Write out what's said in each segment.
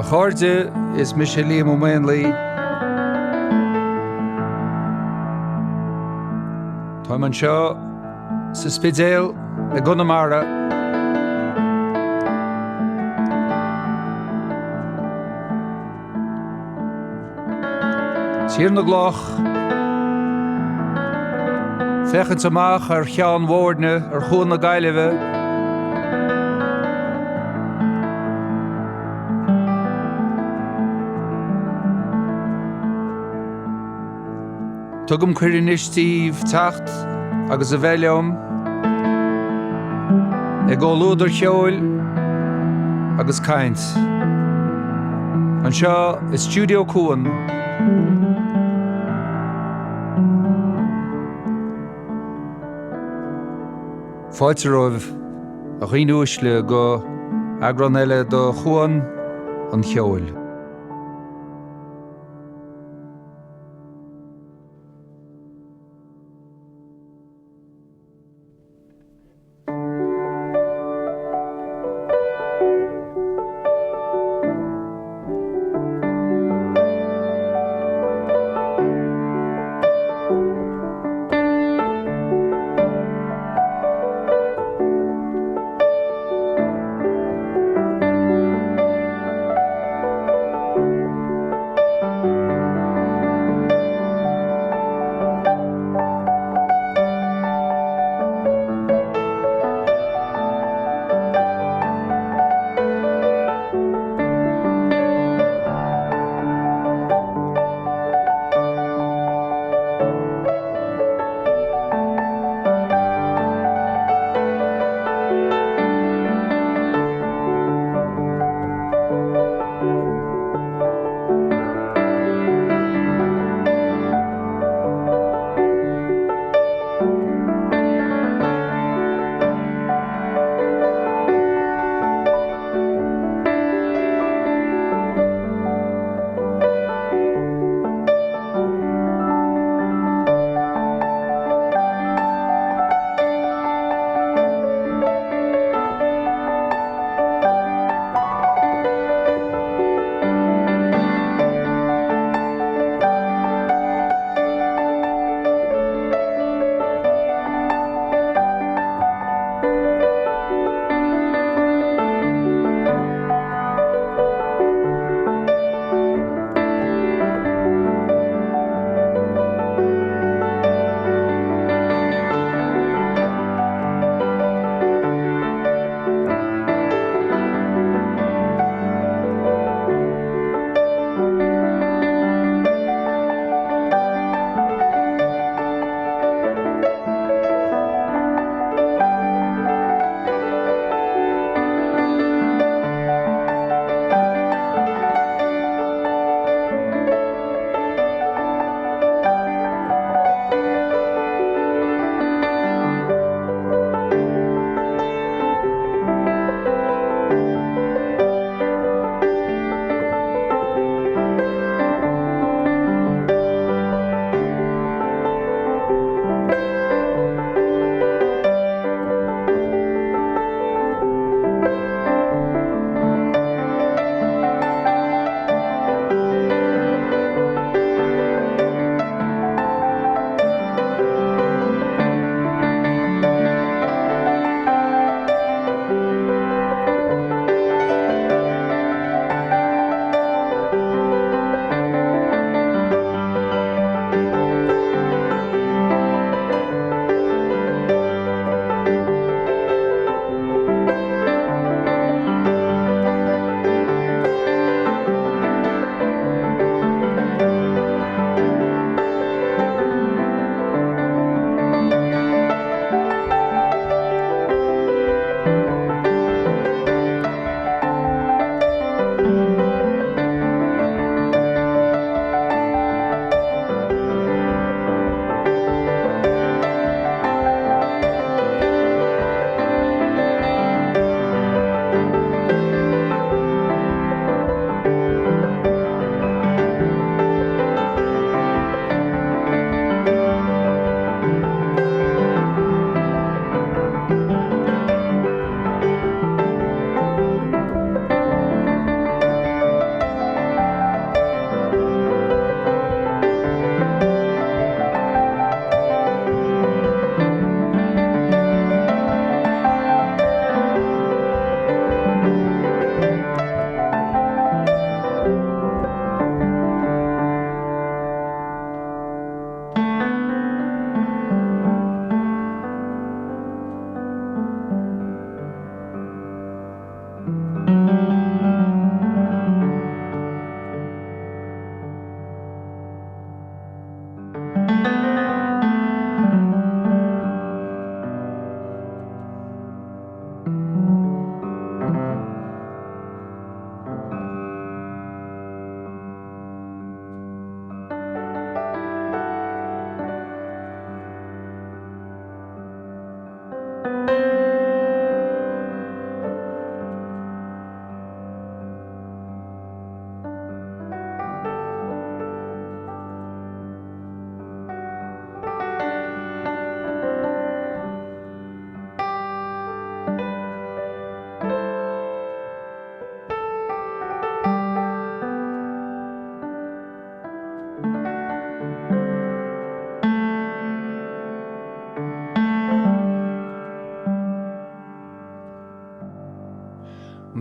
A chairde, is mise Liam Ó Maonlaí. Táim anseo sa Spidéal i gConamara. Tír na gCloch, féachaint amach ar Cheann Mhóirne, ar Chuan na Gaillimhe. Tugaim cuireadh anois daoibh teacht agus a bheith liom i gcomhluadar cheoil agus caint anseo i Stiúideo Cuan. Fáilte romhaibh, a dhaoine uaisle, go eagrán eile de Chuan an Cheoil.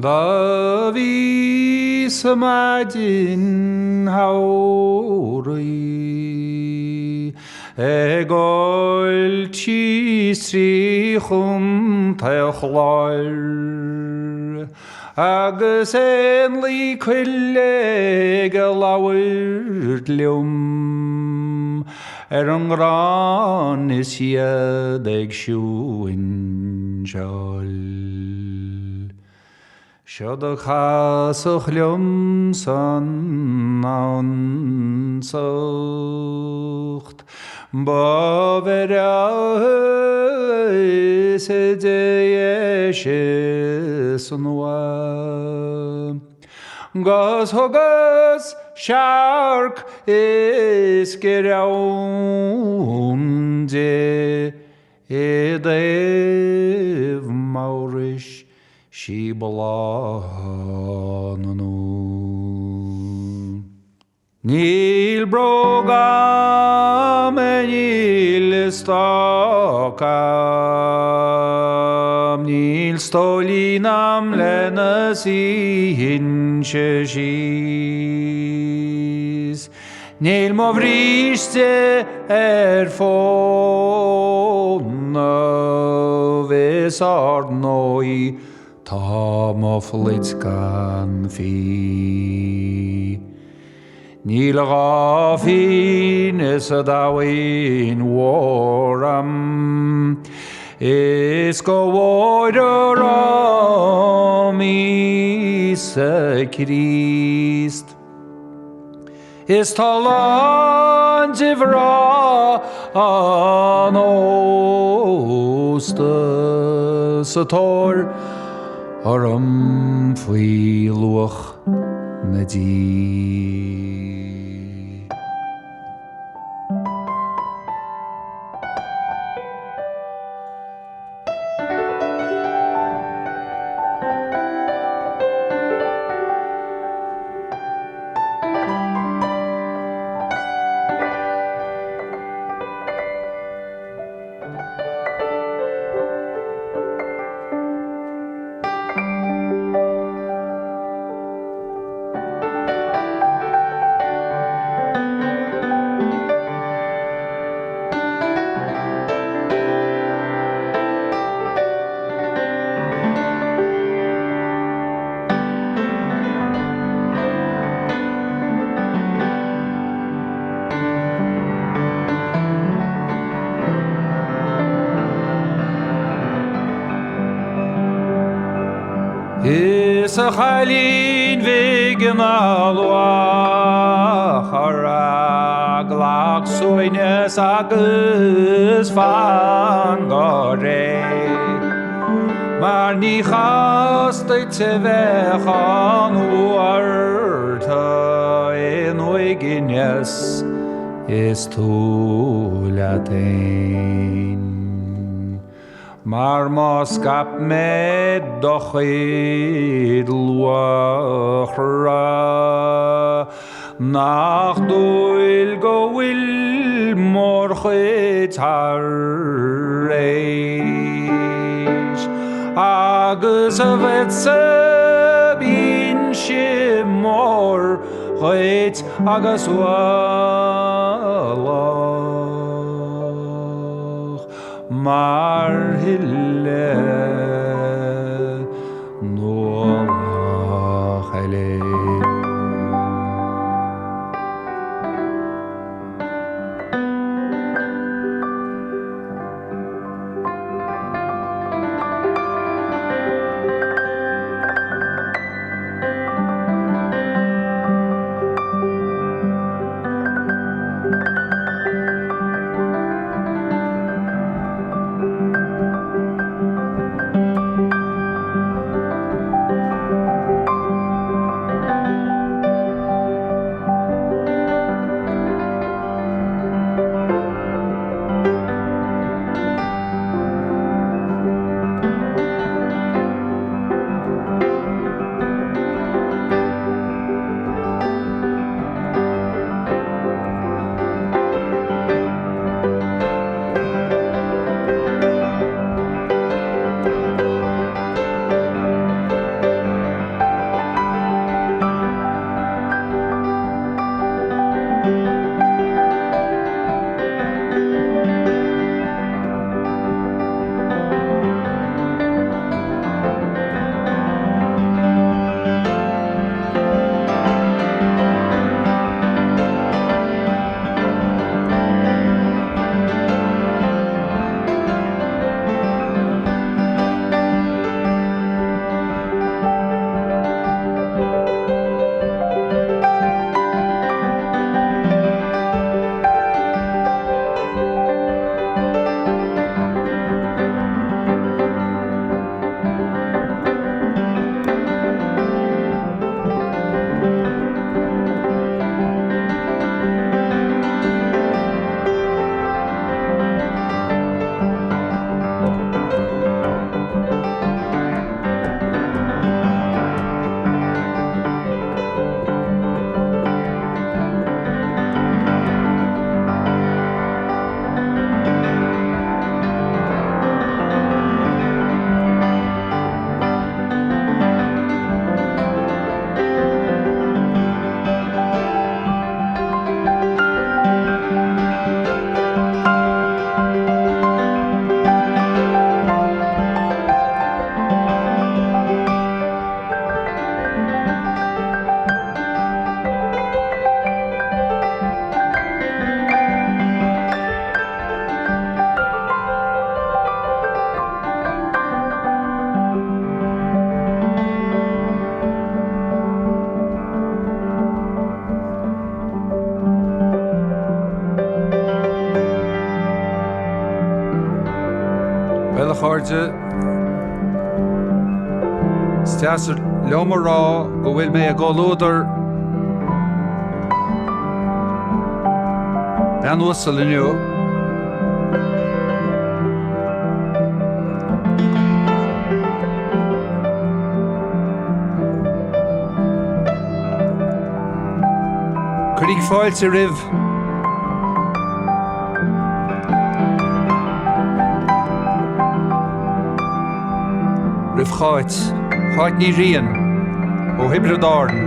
Do bhí sa maidin shamhraidh ag goil síos trí Chontae an Chláir agus éanlaith coille ag labhairt liom ar an gcrann is iad ag siúinseáil. Seod a casadh liom san ansacht, ba bhreá is de dheis is nua. 'Gus thugas searc is greann di i dtaobh m'amhrais sí bláth na n-úll. Níl bróg a'm níl stoc a'm, níl stóilín a'm lena suífinnse síos. Níl mo bhríste ar fónamh is ár ndóigh tá mo phluid gan fhí. Níl a dhath phingin sa domhain mhór a'm is go bhfóire orm Íosa Críost. Is tá lán de mhná an ósta sa tóir orm faoi luach na dí. Is a chailín bhig na luachra, glac suaimhneas agus fan go réidh, mar ní chás duit a bheith an uair tú in uaigneas is tú leat fhéin. Mar má scaip mé do chuid luachra, nach dúil go bhfuil mórchuid tar éis, agus a bheadsa b'fhoinse mór dhuit agus ualach. Mar thuilleadh n-ualach eile. chairde, is deas liom a rá go bhfuil mé i gcomhluadar bean uasal inniu. Cuiríg fáilte roimh. Roimh Cháit, Cáit Ní Riain, ó Thiobraid Árann.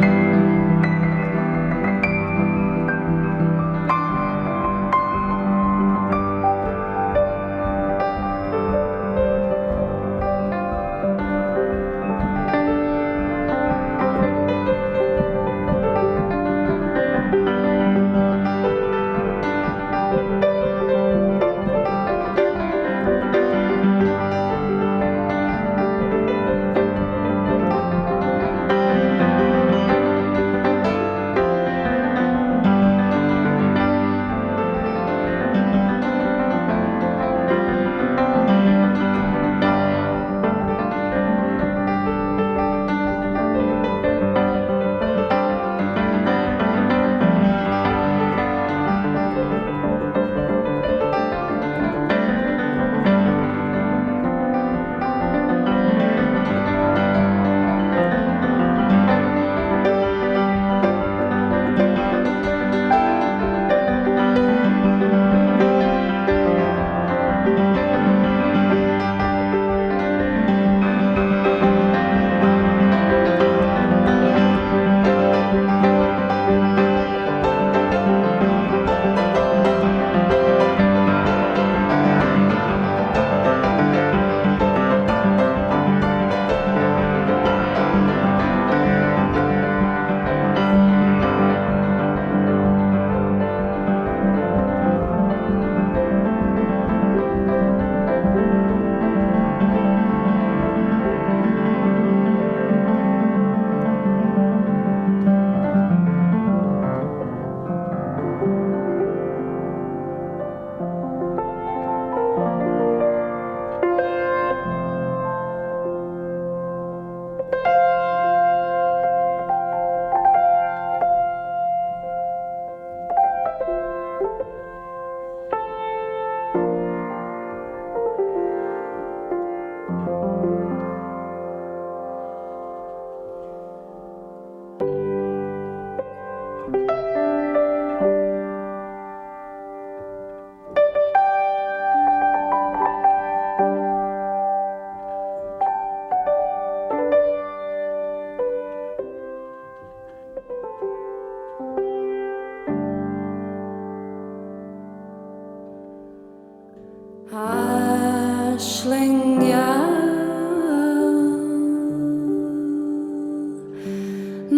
Aisling gheal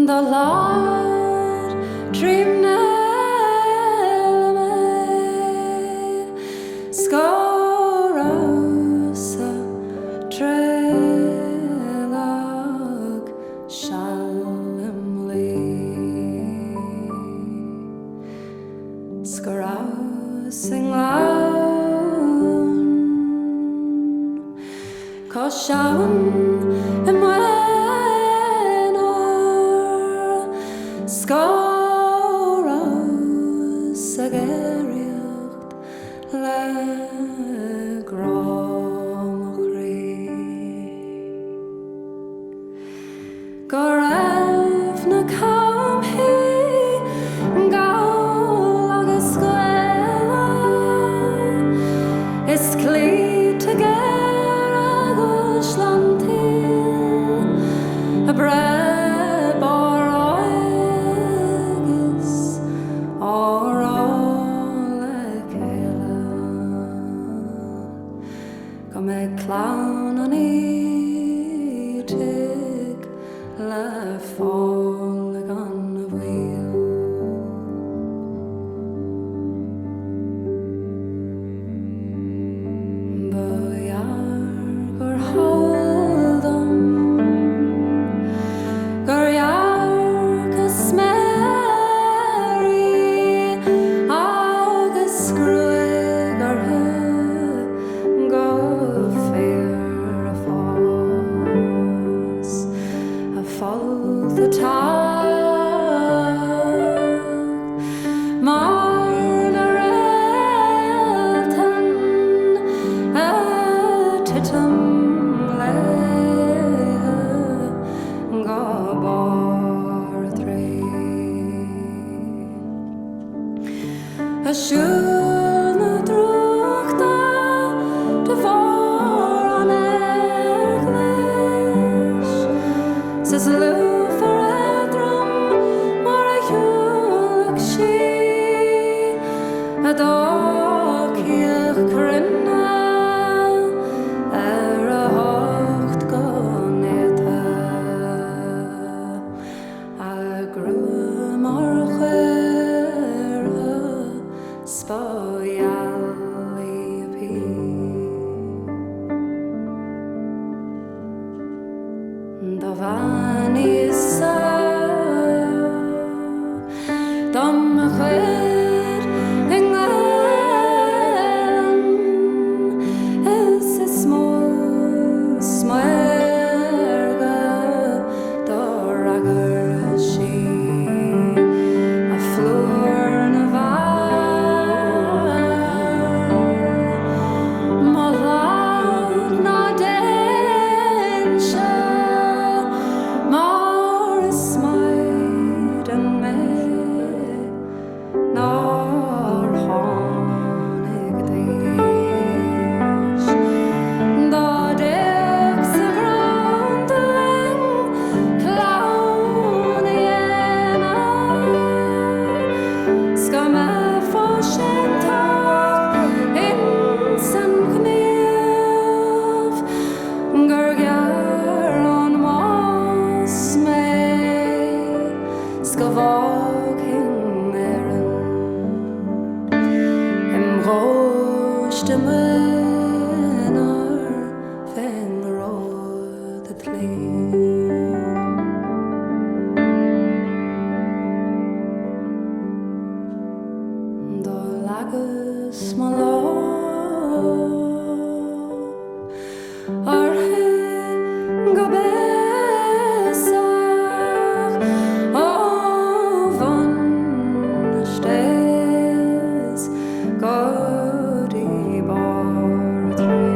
do labhair trím néal mé 's go rabhas-sa tréadlag seal im luí. 'S go rabhas i ngleann cois abhann i Maigh Nuad 's go rabhas ag aeraíocht le grá mo chroí. Go raibh na camthaí gall agus Gaelach is claíte géara gcuisle an tsaoil a breith barr agus á rá le chéile go mbeidh clann an éitigh le fáil gan mhoill. Ba ghearr gur shamhail dom gur dhearcas sméar í agus gruaig uirthi go fíor. Teacht mar na réaltaí ag titim léithe go barr a dtré. Ag siúl na drúchta de bharr an aeir ghlais 's is lúfar éadrom mar a shiúlfadh sí dá cíoch cruinne ar a hucht go néata. A grua mar chaora 's ba gheal í a pí. Dá bheannaíos-sa dom chuid i nGaelainn is is mó smaorga Do fhreagair sí a phlúr na bhfear, Mo lag ná déan-se mar is maighdean mé. Nár tháinig d'aois. Dá dtéadh sa ghleann dúinn clann a dhéanamh 's go mbeifeá séantach ins an ghníomh gur gearr ón mbás mé. 's go bhfágfainn Éirinn im ghóiste m'aonar fén ród a tslí. Do leagas mo lámh. Uirthi go béasach ó bhun na stéas go dtí barr a dtré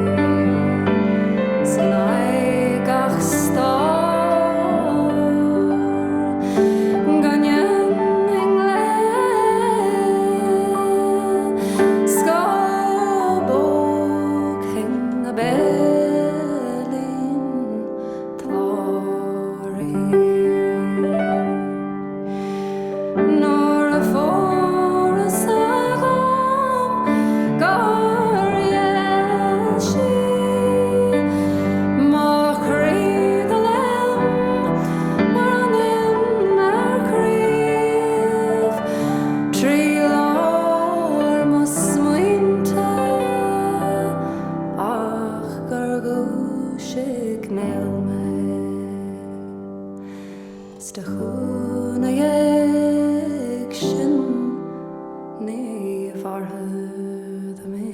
's in aghaidh gach stáir go ndéanfainn léi 's go bpógfainn a béilín tláir í. Nuair a fuarthas agam gur ghéill sí mo chroí do léim mar an im ar chraobh 3 lár mo smaointe ach gur dhúisigh néal mé 's do chú 'na dhiaidh sin ní mhairfead mé.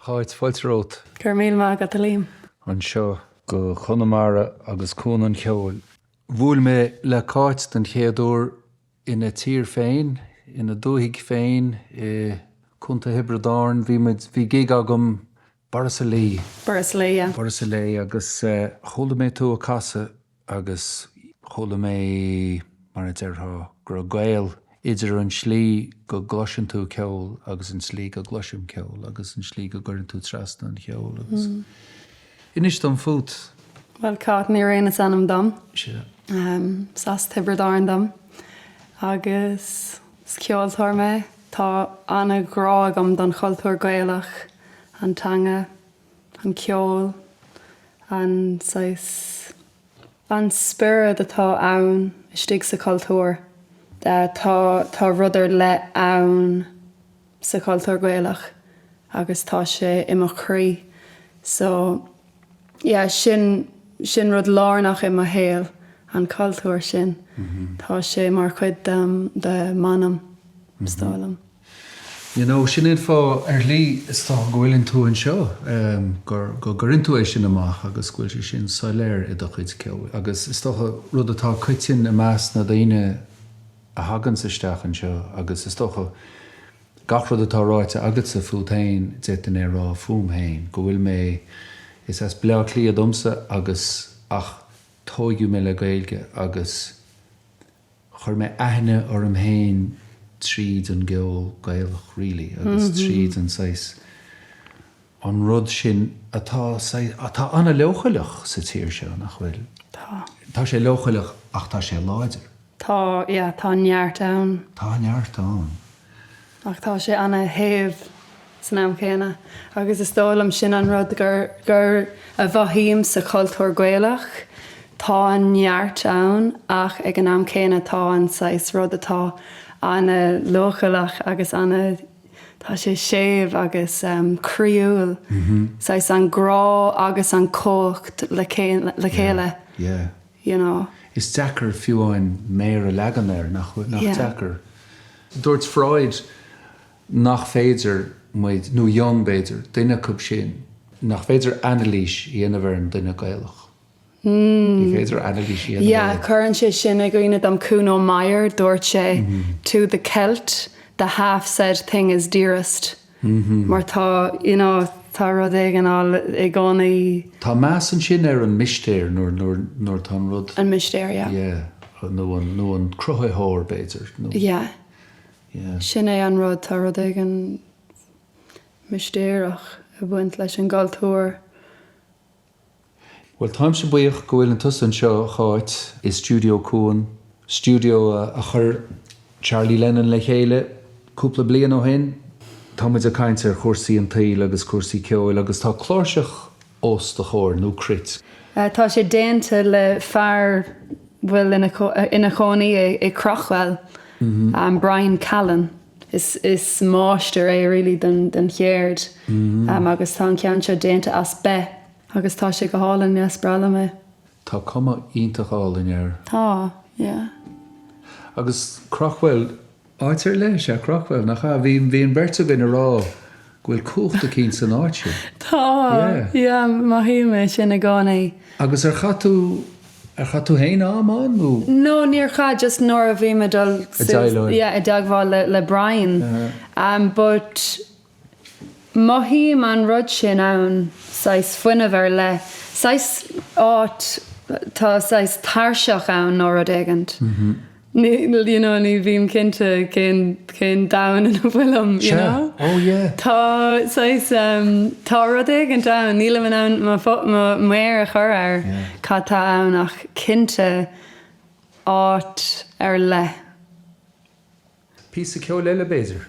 Cáit, fáilte romhat. Go raibh míle maith agat, a Liam. Anseo go Conamara agus Cuan an Cheoil. Bhuail mé le Cáit den chéad uair ina tír féin, ina dúthaigh féin i Contae Thiobraid Árann. Bhí muid, bhí gig agam Borrisoleigh. Borrisoleigh, yeah. Borrisoleigh agus chuala mé tú ag casadh agus chuala mé, mar a déarfá, go raibh gaol idir an tslí go gcloiseann tú ceol agus an tslí go gcloisim ceol agus an tslí go gcuireann tú trasna an cheoil agus. Inis dom fút. Bhuel, Cáit Ní Riain is ainm dom. Sea. Is as Tiobraid Árann dom agus is ceoltóir mé. Tá an-ghrá agam don chultúr Gaelach, an teanga, an ceol, an saghas, an spiorad atá ann istigh sa chultúr. Tá, tá rud ar leith ann sa chultúr Gaelach agus tá sé i mo chroí. So, yeah, sin, sin rud lárnach i mo shaol, an cultúr sin. Tá sé mar chuid de m'anam, is dóigh liom. You know, sin é an fáth, ar shlí, is dócha go bhfuileann tú anseo, gur, go gcuireann tú é sin amach agus go bhfuil sé sin soiléir i do chuid ceoil. Agus is dócha, rud atá coiteann i measc na daoine a thaganns isteach anseo agus is dócha gach rud atá ráite agatsa fút féin, d'fhéadfainn é a rá fúm féin, go bhfuil mé, is as Bleá Cliath domsa agus, ach tóigeadh mé le Gaeilge agus, Chuir mé aithne orm féin tríd an gceol Gaelach really agus tríd an saghas, an rud sin atá saghas, atá an-leochaileach sa tír seo, nach bhfuil? Tá. Tá sé leochaileach ach tá sé láidir. Tá, yeah, tá neart ann. Tá neart ann. Ach tá sé ana-shéimh san am chéanna agus is dóigh liom sin an rud gur, gur, a mhothaím sa chultúr Gaelach, tá an neart ann ach ag an am céanna tá an saghas rud atá ana-leochaileach agus ana, tá sé séimh agus croíúil, saghas an grá agus an cumhacht le chéile. Yeah. You know. Is deacair fiú amháin méar a leagan air, nach nach deacair? Dúirt Freud nach féidir muid, nó Jung b'fhéidir, duine acu sin, nach féidir anailís a dhéanamh ar an duine Gaelach. Ní féidir anailís a dhéanamh Yeah, air. cuireann sé sin i gcuimhne dom Kuno Meyer, dúirt sé, To the Celt, the half-said thing is dearest. Mar tá, you know, tá rud éigin á, i gcónaí. Tá meas ansin ar an mistéir nuair, nuair, nuair atá an rud. An mistéir, yeah. Yeah, nó an, nó an cruthaitheoir b'fhéidir, nó. Yeah. Yeah. Sin é an rud, tá rud éigin mistéireach ag baint leis an gcultúr. Bhuel, táimse buíoch go bhfuileann tusa anseo, a Cháit, i stiúideo Cuan, stiúideo a chuir Charlie Lennon le chéile cúpla bliain ó shin. Tá muid ag caint ar chúrsaí an tsaoil agus cúrsaí ceoil agus tá cláirseach os do chomhair, nó cruit. Tá sé déanta le fear bhfuil ina chónaí i Craughwell, Brian Callan. Is máistir é really den cheird agus tá an ceann seo déanta as beith agus tá sé go hálainn, yeah, is breá liom é. Tá cuma iontach álainn air. Tá, yeah. Agus Craughwell, áit ar leith is ea Craughwell, nach ea? Bhí, bhí an bheirt againn ag rá go bhfuil cumhacht eicínt san áit sin. Tá, yeah, mothaím é sin i gcónaí. Agus ar chaith tú Ar chaith tú féin am ann nó? No, níor chaith, just nuair a bhí mé dul I dteagmháil. yeah, i dteagmháil le, le Brian. Um, but mothaím an rud sin ann, saghas fuinneamh ar leith, saghas áit, tá saghas tairseach ann nó rud éigint. Ní, you know, ní bhím cinnte cén, cén domhan ina bhfuilim, you know? Sea, oh yeah. Tá saghas, em, tá rud éigint ann, nílim in ann mo, mo mhéar a chur air Yeah. cad tá ann ach cinnte áit ar leith. Píosa ceoil eile b'fhéidir?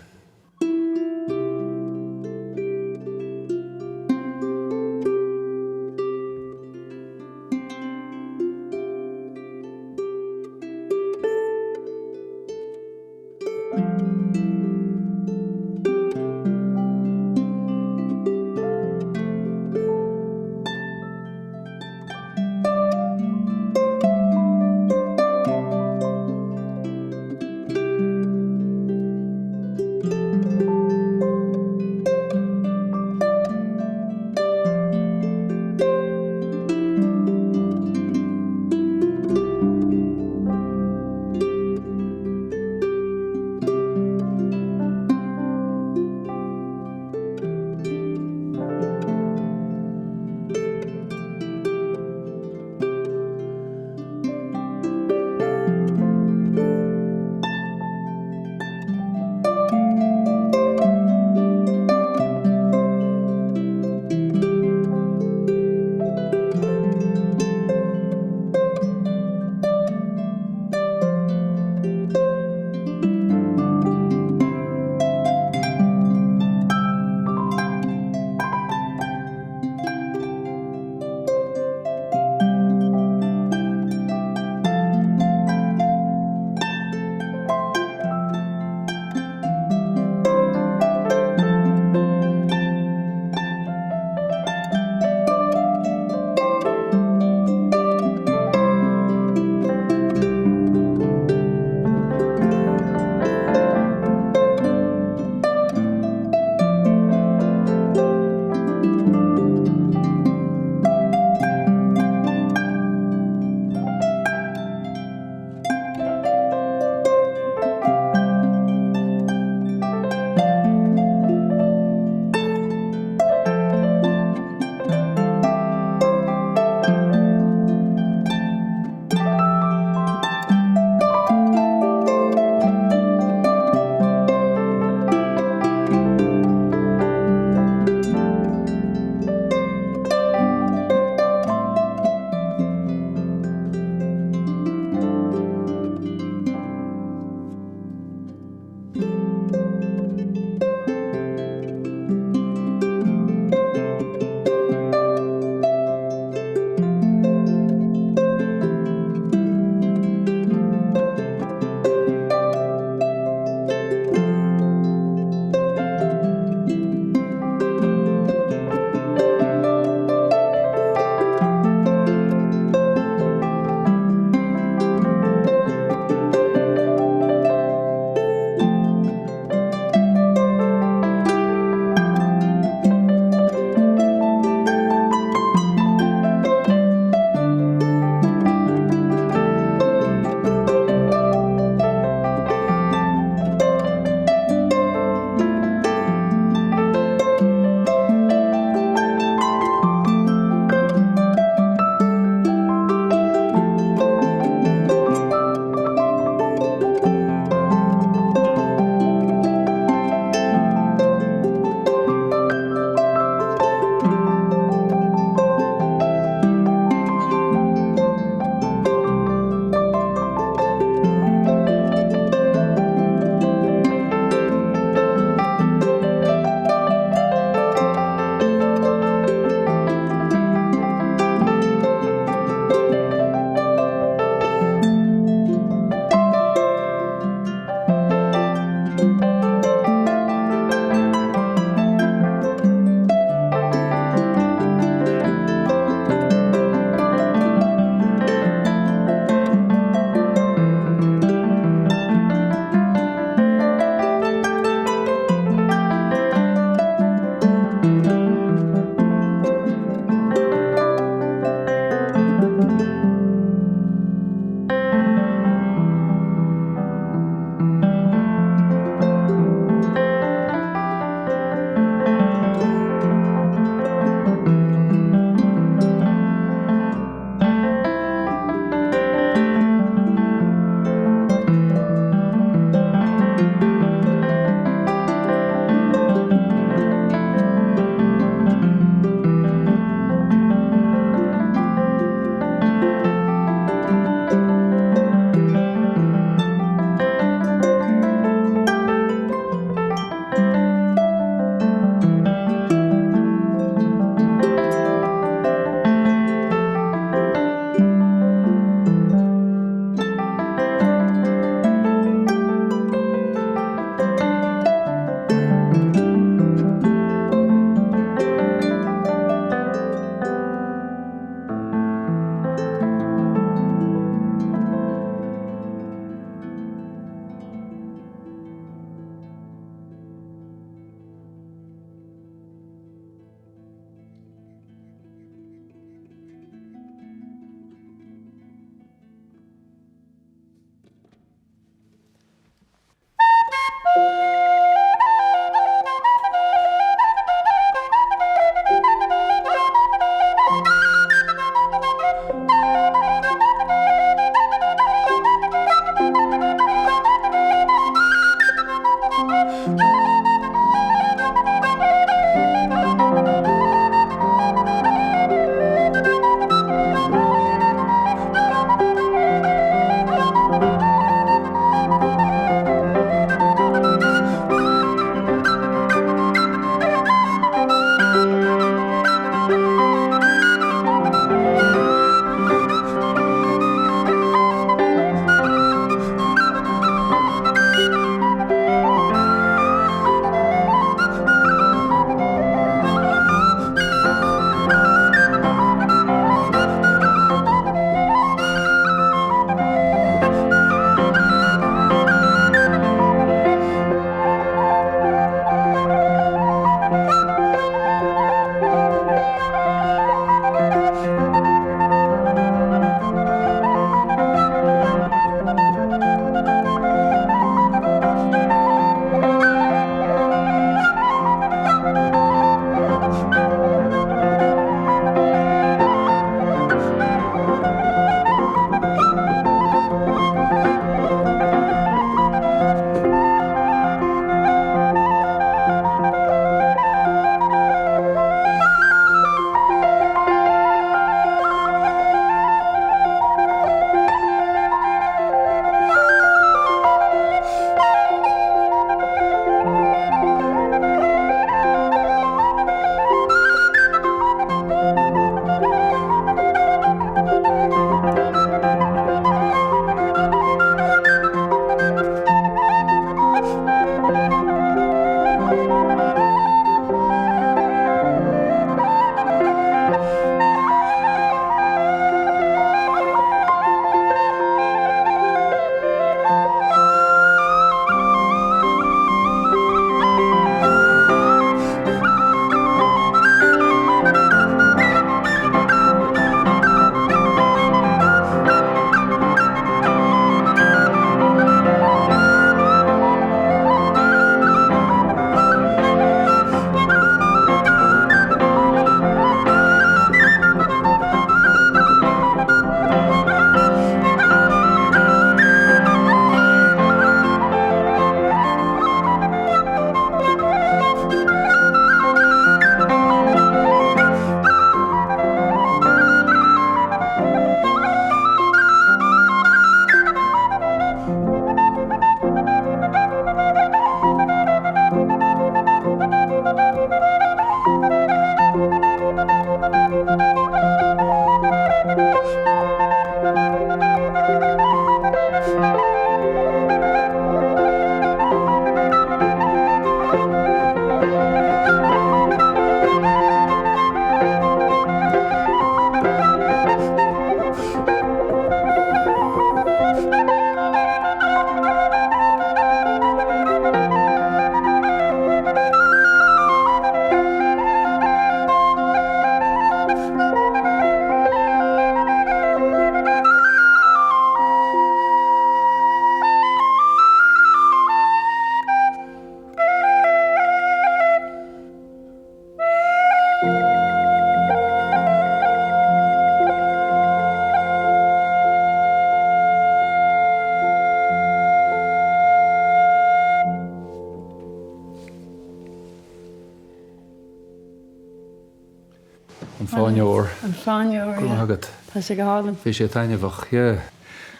Fáinneoir. An Fáinneoir, Go raibh maith agat. Tá sé go hálainn. Bhí sé taitneamhach, yeah.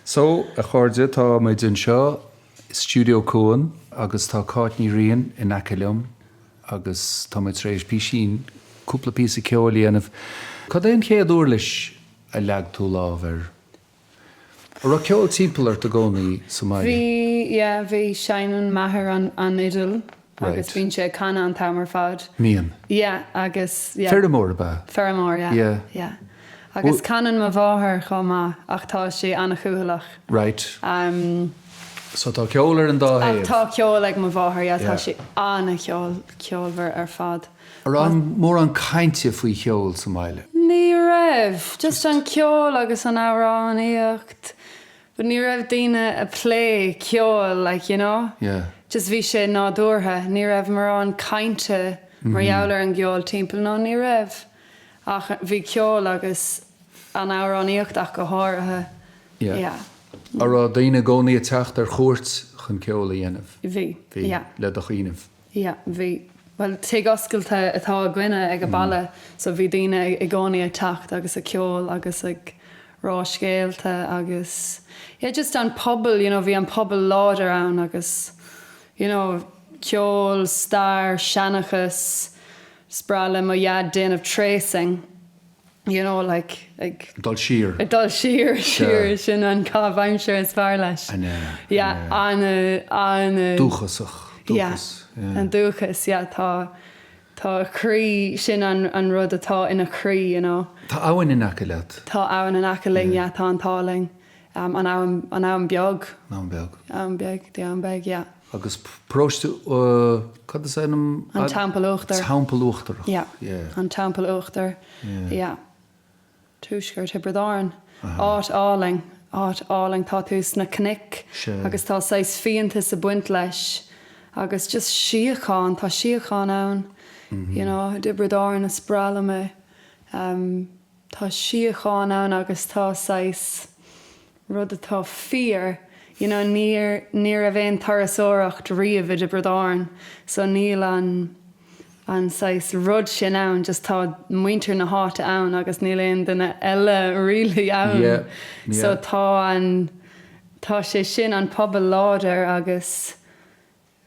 So, a chairde, tá muid anseo i Stiúideo Cuan agus tá Cáit Ní Riain in aice liom agus tá muid tar éis písín, cúpla píosa ceoil a dhéanamh. Cad é an chéad uirlis a leag tú lámh air? An raibh ceol timpeall ort i gcónaí sa mbaile? Bhí, yeah, bhí. Seinneann m'athair an an fhidil agus bíonn sé ag canadh an t-am ar fad. Mbíonn? Yeah, agus, yeah. Feirmeoir ab ea? Feirmeoir, yeah. Yeah. Yeah. Agus canann mo mháthair chomh maith ach tá sí an-chúthaileach. Right. So tá ceol ar an dá thaobh? Ach tá ceol ag mo mháthair, yeah, tá sí an-cheol, ceolmhar ar fad. An raibh mórán cainte faoi cheol sa mbaile? Ní raibh. Just an ceol agus an amhránaíocht. But ní raibh daoine a plé ceol like, you know? Yeah. Just bhí sé nádúrtha. Ní raibh mórán cainte mar gheall ar an gceol timpeall, no ní raibh. Ach bhí ceol agus an amhránaíocht ach go háirithe. Yeah. Yeah. An raibh daoine i gcónaí ag teacht ar chuairt chun ceol a dhéanamh? Bhí. Bhí. Yeah. Le do chuimhneamh. Yeah, bhí. Bhuel, tigh oscailte atá againne ag an baile so bhí daoine i gcónaí ag teacht agus ag ceol agus ag rá scéalta agus yeah, just an pobal, you know, bhí an pobal láidir ann agus you know, ceol, stair, seanchas, is breá le mo dhaid déanamh tracing. you know, like, ag. Dul siar. Ag dul siar, siar, sin an caitheamh aimsire is fearr leis. An ea? Yeah, an, an. Dúchasach, dúchas, yeah. An dúchas, yeah, tá, tá a chroí, sin an, an rud atá ina chroí, you know. Tá abhainn in aice leat. Tá abhainn in aice linn, yeah, tá an t-ádh linn. An abhainn, an abhainn beag. An abhainn beag. Abhainn beag, the abhainn beag, yeah. Agus paróiste, cad is ainm? An Teampall Uachtar. Teampall Uachtarach. Yeah. An Teampall Uachtar. Yeah. Tuaisceart Thiobraid Árann. Áit álainn. Áit álainn. Tá tú sna cnoic agus tá saghas fiántas ag baint leis agus just síocháin, tá síocháin ann. You know, i dTiobraid Árann is breá liom é. Tá síocháin ann agus tá saghas rud atá fíor, you know, níor, ní raibh aon turasóireacht riamh i dTiobraid Árann so níl an, an saghas rud sin ann, just tá muintir na háite ann agus níl aon duine eile really ann. Yeah, yeah. So tá an, tá sé sin, an pobal láidir agus.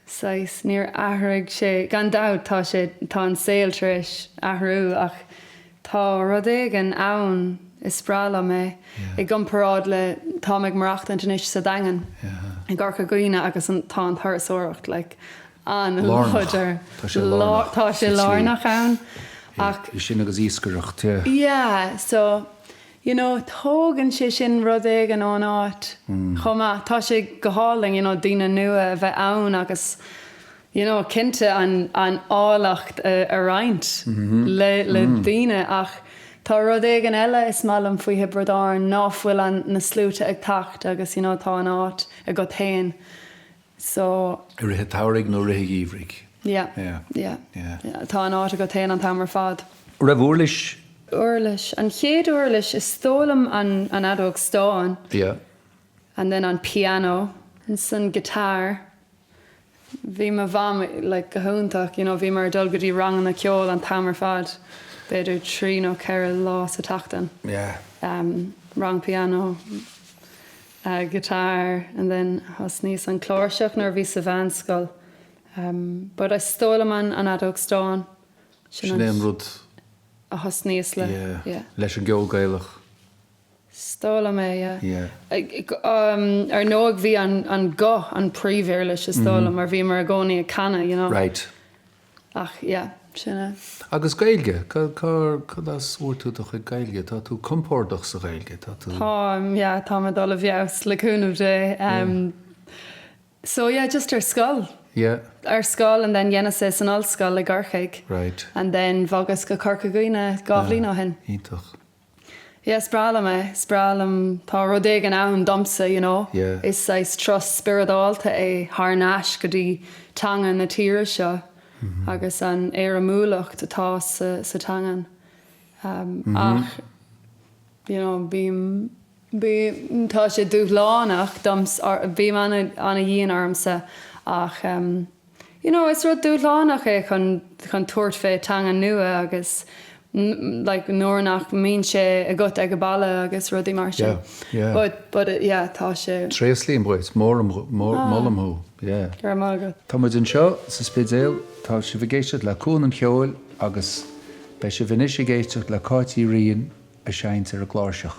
saghas, níor athraigh sé, gan dabht tá sé, tá an saol tar éis athrú ach tá rud éigin ann, is breá liom é, i gcomparáid le, táim ag maireachtaint anois sa Daingean, i gCorca Dhuibhne agus an, tá an turasóireacht like an-láidir, Tá sé lárnach, tá sé lárnach ann ach. Sin agus iascaireacht, yeah. Yeah, so. You know, tógann sé sin rud éigin ón áit chomh maith. Tá sé go hálainn, you know, daoine nua a bheith ann agus, you know, cinnte an, an áilleacht a, a roinnt le, le daoine ach tá rud éigin eile is maith liom faoi Thiobraid Árann ná fuil an, na sluaite ag teacht agus, you know, tá an áit agat féin. So. I rith an tsamhraidh nó rith an gheimhridh. Yeah. Yeah. Yeah. Yeah. Tá an áit agat féin an t-am ar fad. An raibh uirlis? Uirlis. An chéad uirlis, is dóigh liom an an fheadóg stáin. Yeah. And then an piano. Ansan guitar. Bhí mo mham like go hiontach, you know, bhíomar ag dul go dtí ranganna ceoil an t-am ar fad, b'fhéidir trí nó ceithre lá sa tseachtain. Yeah. Um, rang piano. guitar and then thosnaíos an cláirseach nuair a bhíos sa mheánscoil but is dóigh liom an an fheadóg stáin sin Sin é an rud a thosnaíos le yeah yeah leis an gceol Gaelach. Is dóigh liom é yeah. Yeah. Ar ndóigh bhí an an guth an príomhuirlis is dóigh liom mar bhíomar i gcónaí ag canadh you know. Right. Ach yeah, sin é. Agus Gaeilge, cad as a bhfuair tú do chuid Gaeilge? Tá tú compordach sa Ghaeilge, tá tú. Táim, yeah, táim ag dul i bhfeabhas le cúnamh Dé. Yeah. So yeah, just ar scoil. Yeah. Ar scoil and then dheineas é san ollscoil i gCorcaigh. Right. And then bhogas go Corca Dhuibhne dhá bhliain ó shin. Iontach. Yeah, is breá liom é, is breá liom, tá rud éigin ann domsa, you know. Yeah. Is saghas turas spioradálta é thar n-ais go dtí teanga na tíre seo agus an éirimiúlacht atá sa sa teangain. Ach, you know, bím, bím, tá sé dúshlánach domsa, bím ana-dhian ormsa ach, you know, is rud dúshlánach é chun, chun tabhairt fé teanga nua agus. Like nuair nach mbíonn sé agat ag an baile agus rudaí mar sin. Yeah, yeah. But, but yeah, tá sé. Tréaslaím dhuit, mór, mór, molaim thú, yeah. Go raibh maith agat. Tá muid anseo sa Spidéal, tá sibh ag éisteacht le Cuan an Cheoil agus beidh sibh anois ag éisteacht le Cáit Uí Riain ag seinnt ar an gcláirseach.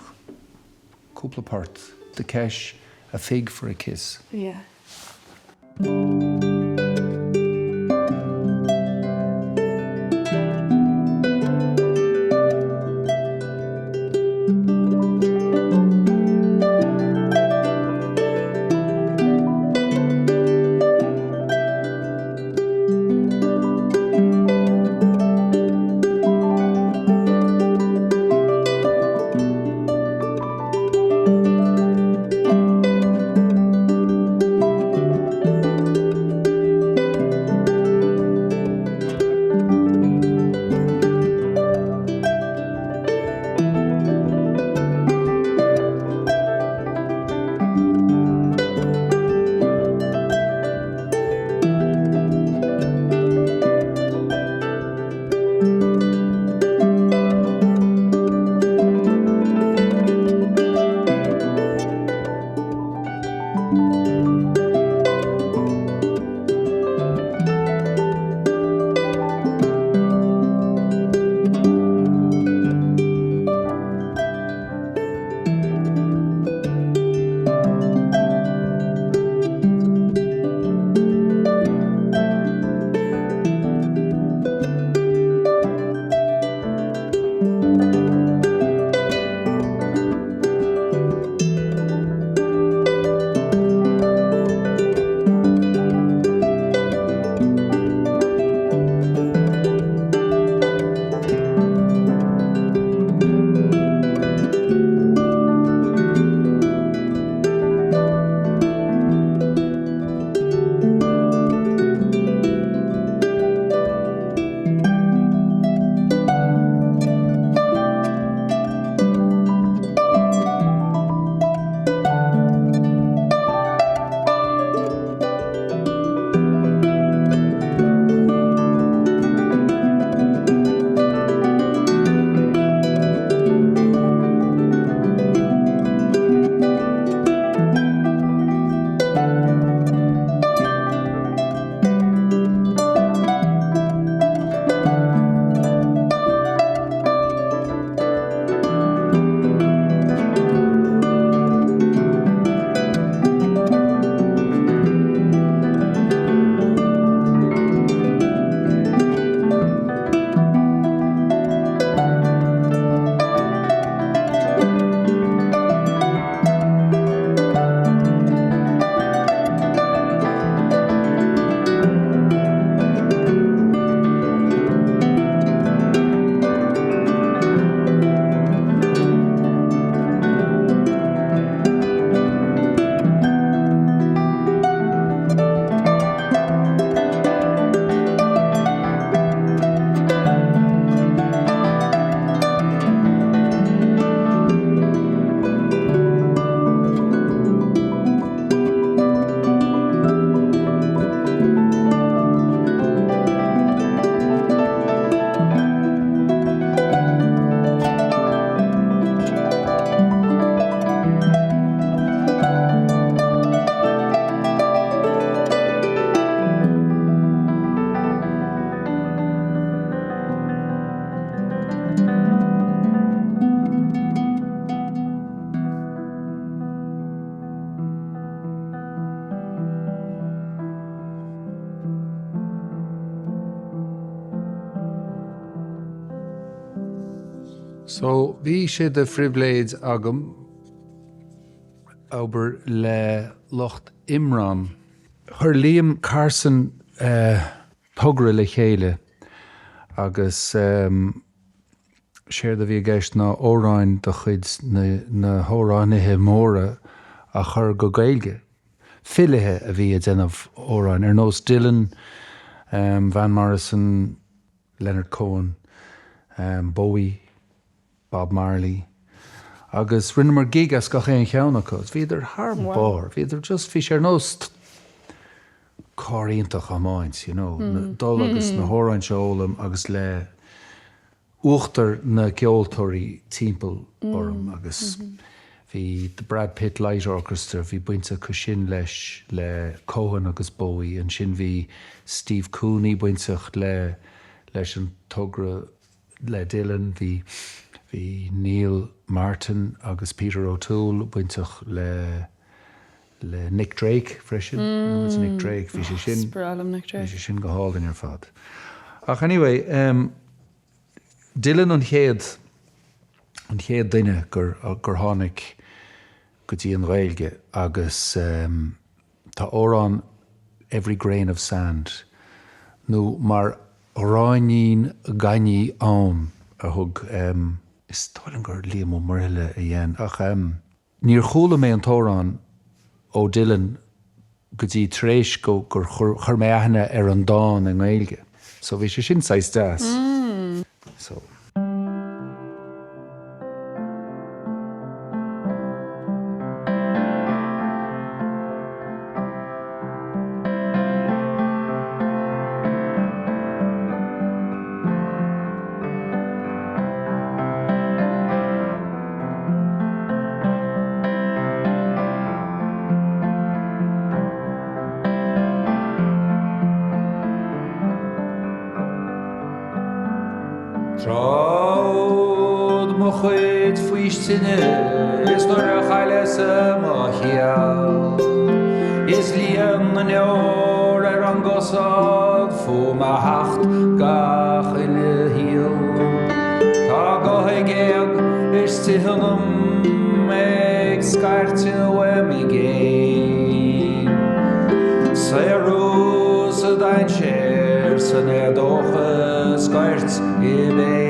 Cúpla port, The Kesh, A Fig for a Kiss. Yeah. So, bhí sé de phribhléid agam obair le lucht Imram. Chuir Liam Carson togra le chéile agus séard a bhí i gceist ná amhráin de chuid na hamhránaithe móra a chur go Gaeilge. Filithe a bhí ag déanamh amhráin, ar nós Dylan, Van Morrison, Leonard Cohen, Bowie, Bob Marley agus rinneamar gig as gach aon cheann acu. Bhíodar thar barr, bhíodar just, bhí sé ar nós carr iontach a thiomáint, you know, dul agus na hamhráin seo a fhoghlaim agus le. uachtar na gceoltóirí timpeall orm agus bhí The Brad Pitt Light Orchestra, bhí baint acu sin leis, le Cohen agus Bowie, ansin bhí Steve Cooney bainteach le, leis an togra le Dylan, bhí, bhí Neil Martin agus Peter O'Toole bainteach le, le Nick Drake freisin, agus Nick Drake, bhí sé sin, bhí sé sin go hálainn ar fad. Ach anyway, em, Dylan an chéad, an chéad duine gur, gur tháinig go dtí an Ghaeilge agus em, tá amhrán Every Grain of Sand nó Mar Ghráinnín Gainimh Ann a thug em, is dóigh liom gur Liam Ó Muirthile a dhein ach em, Níor chuala mé an t-amhrán ó Dylan go dtí tar éis go gur chuir mé aithne ar an dán i nGaeilge. So bhí sé sin saghas deas. So. Tráth úd mo chuid faoistine is nuair a chailleas-sa mo chiall Is líon na ndeor ar an gcosán fúm a theacht gach uile shíol Tá guth ag éag istigh ionam ag scairteadh uaim i gcéin. Saothrú sa dainséar san éadóchas goirt i bpéin.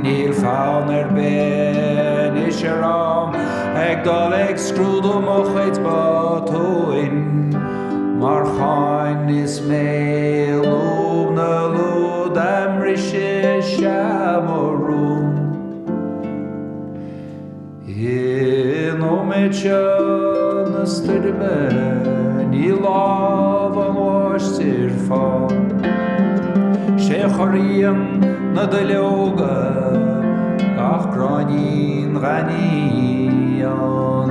Níl fonn ar bith anois orm ag dul ag scrúdú mo chuid botúin. Mar cháin is mé i lúb na lúd a mbriseadh is ea mo rún. I nóiméad seo na stoirme ní lámh an mháistir fáin. 'Sé a chorraíonn na duilleoga gach gráinnín gainimh ann.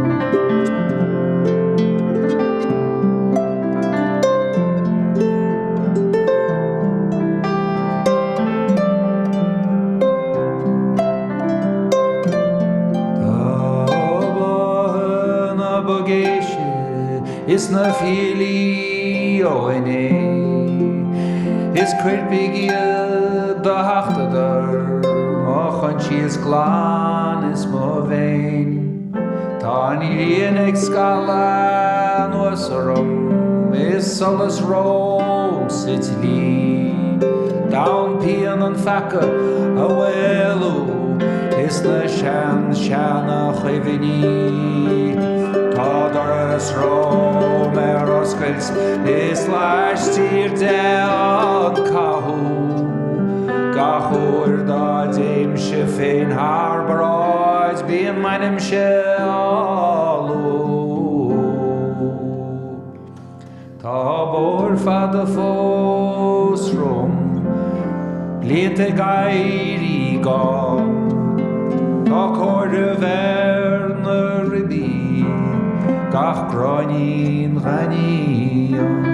Tá blátha na buigéise is na fiailí ó inné, Is coirpigh iad do thachtadar mo choinsias glan is mo mhéin. Tá an ghrian ag scaladh anuas orm is solas romham sa tslí D'fhonn pian an pheaca a mhaolú is na sean-seana-chuimhní Tá doras romham ar oscailt is laistiar de an cathú Gach uair dá dtéimse féin thar bráid bíonn m'ainmse á lua. Tá bóthar fada fós romham, blianta ag éirí gann. Tá comhaireamh ar na ribí, gach gráinnín gainimh ann.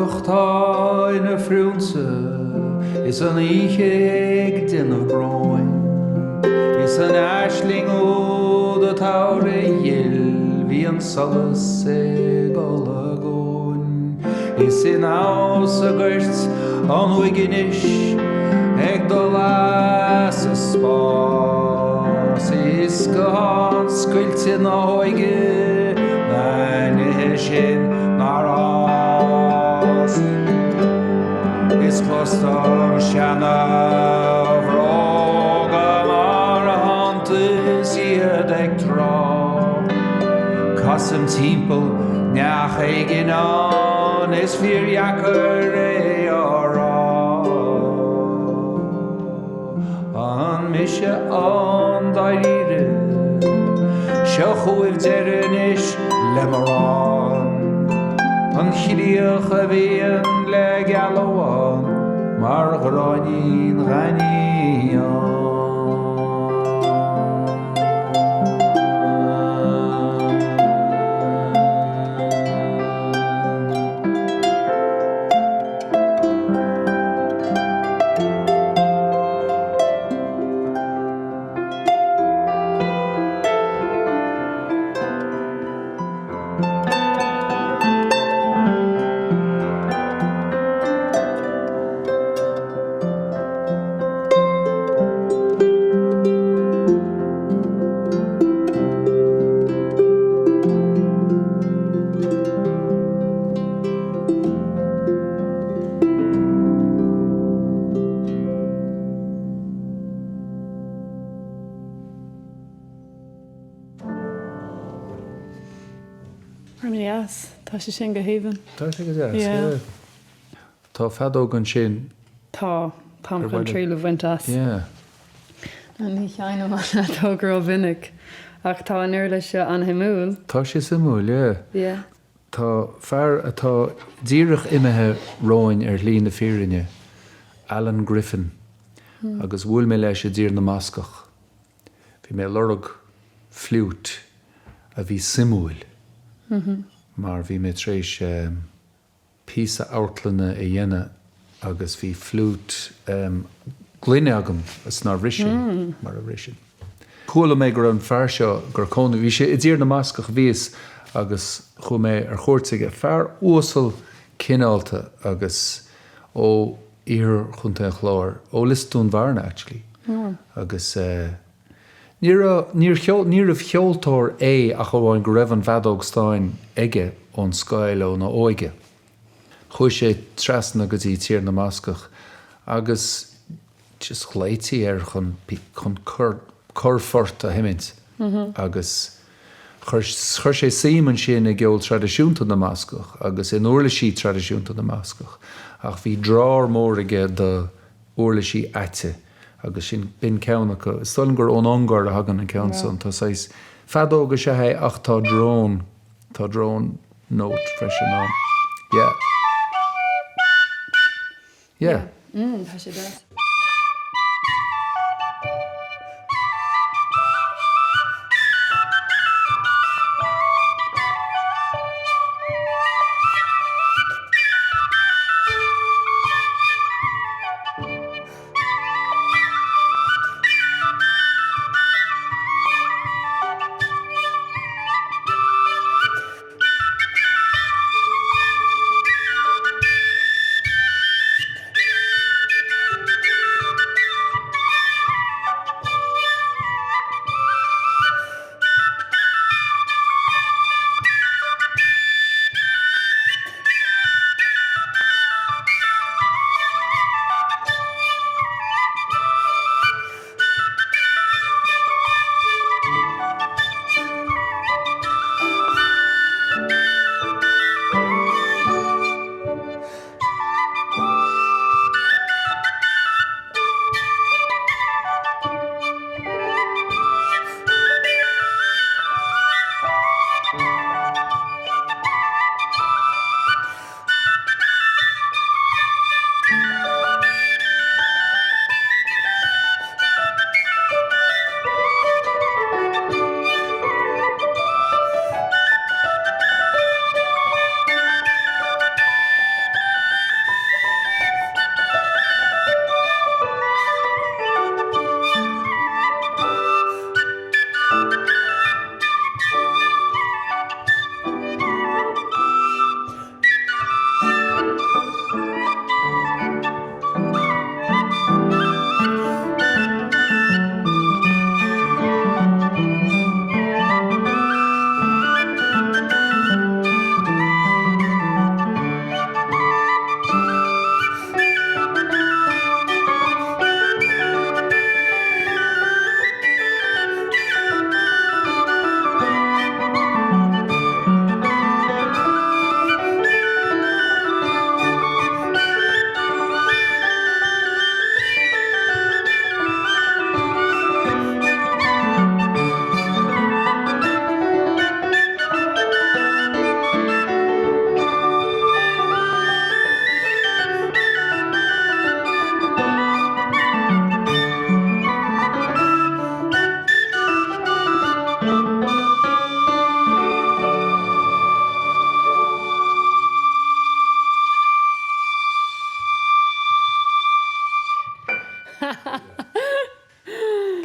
Corcach 'tá ina phriúnsa is an oíche ag déanamh bróin, is an aisling úd atá rí-ghil bhí an solas ag olagón. Is in am sa ghoirt an uaignis ag dul as a spás is guthán scoilte na hóige na nithe sin nár fhás. Is clos dom seana bhróga mar thonnta is iad ag trá. Casaim timpeall neach éigin ann is fíordheacair é a rá. An mise ann dáiríre? Seo chugaibh deireadh anois le mo rann. An chríoch a bhíonn le gealbhan mar ghráinnín ghainneáin. An-deas. Tá sé sin go haoibhinn. Tá sé go deas, yeah. Tá feadóg ansin. Tá. Táim chun triail a bhaint as. Yeah. Ní sheinnim an fheadóg rómhinic, ach tá an uirlis seo an-shuimiúil. Tá sé suimiúil, yeah. Yeah. Tá fear atá díreach imithe romhainn ar shlí na fírinne, Alan Griffin, agus bhuail mé leis i dTír na mBascach. Bhí mé ag lorg fliúit a bhí suimiúil mar bhí mé tar éis píosa amharclainne a dhéanamh agus bhí fliúit gloine agam is nár bhris sí mar a bhriseann. Chuala mé go raibh an fear seo gur cónaí, bhí sé i dTír na mBascach a bhíos agus chuaigh mé ar chuairt aige, fear uasal cineálta agus ó iarthar Chontae an Chláir, ó Lios Dúin Bhearna actually agus ní raibh, níor cheol, níorbh cheoltóir é ach amháin go raibh an bhfeadóg stáin aige ón scoil óna óige. Chuaigh sé trasna go dtí Tír na mBascach agus just ghlaoití air chun, chun corrphort a sheimint agus chuir, chuir sé suim ansin i gceol traidisiúnta na mBascach agus in uirlisí traidisiúnta na mBascach ach bhí drár mór aige do uirlisí aite agus sin, b'in ceann acu. Is dóigh liom gur ón Ungáir a thagann an ceann san. Tá saghas feadóg is ea é ach tá drone, tá drone note freisin ann. Yeah. Yeah. Mm, tá sé deas.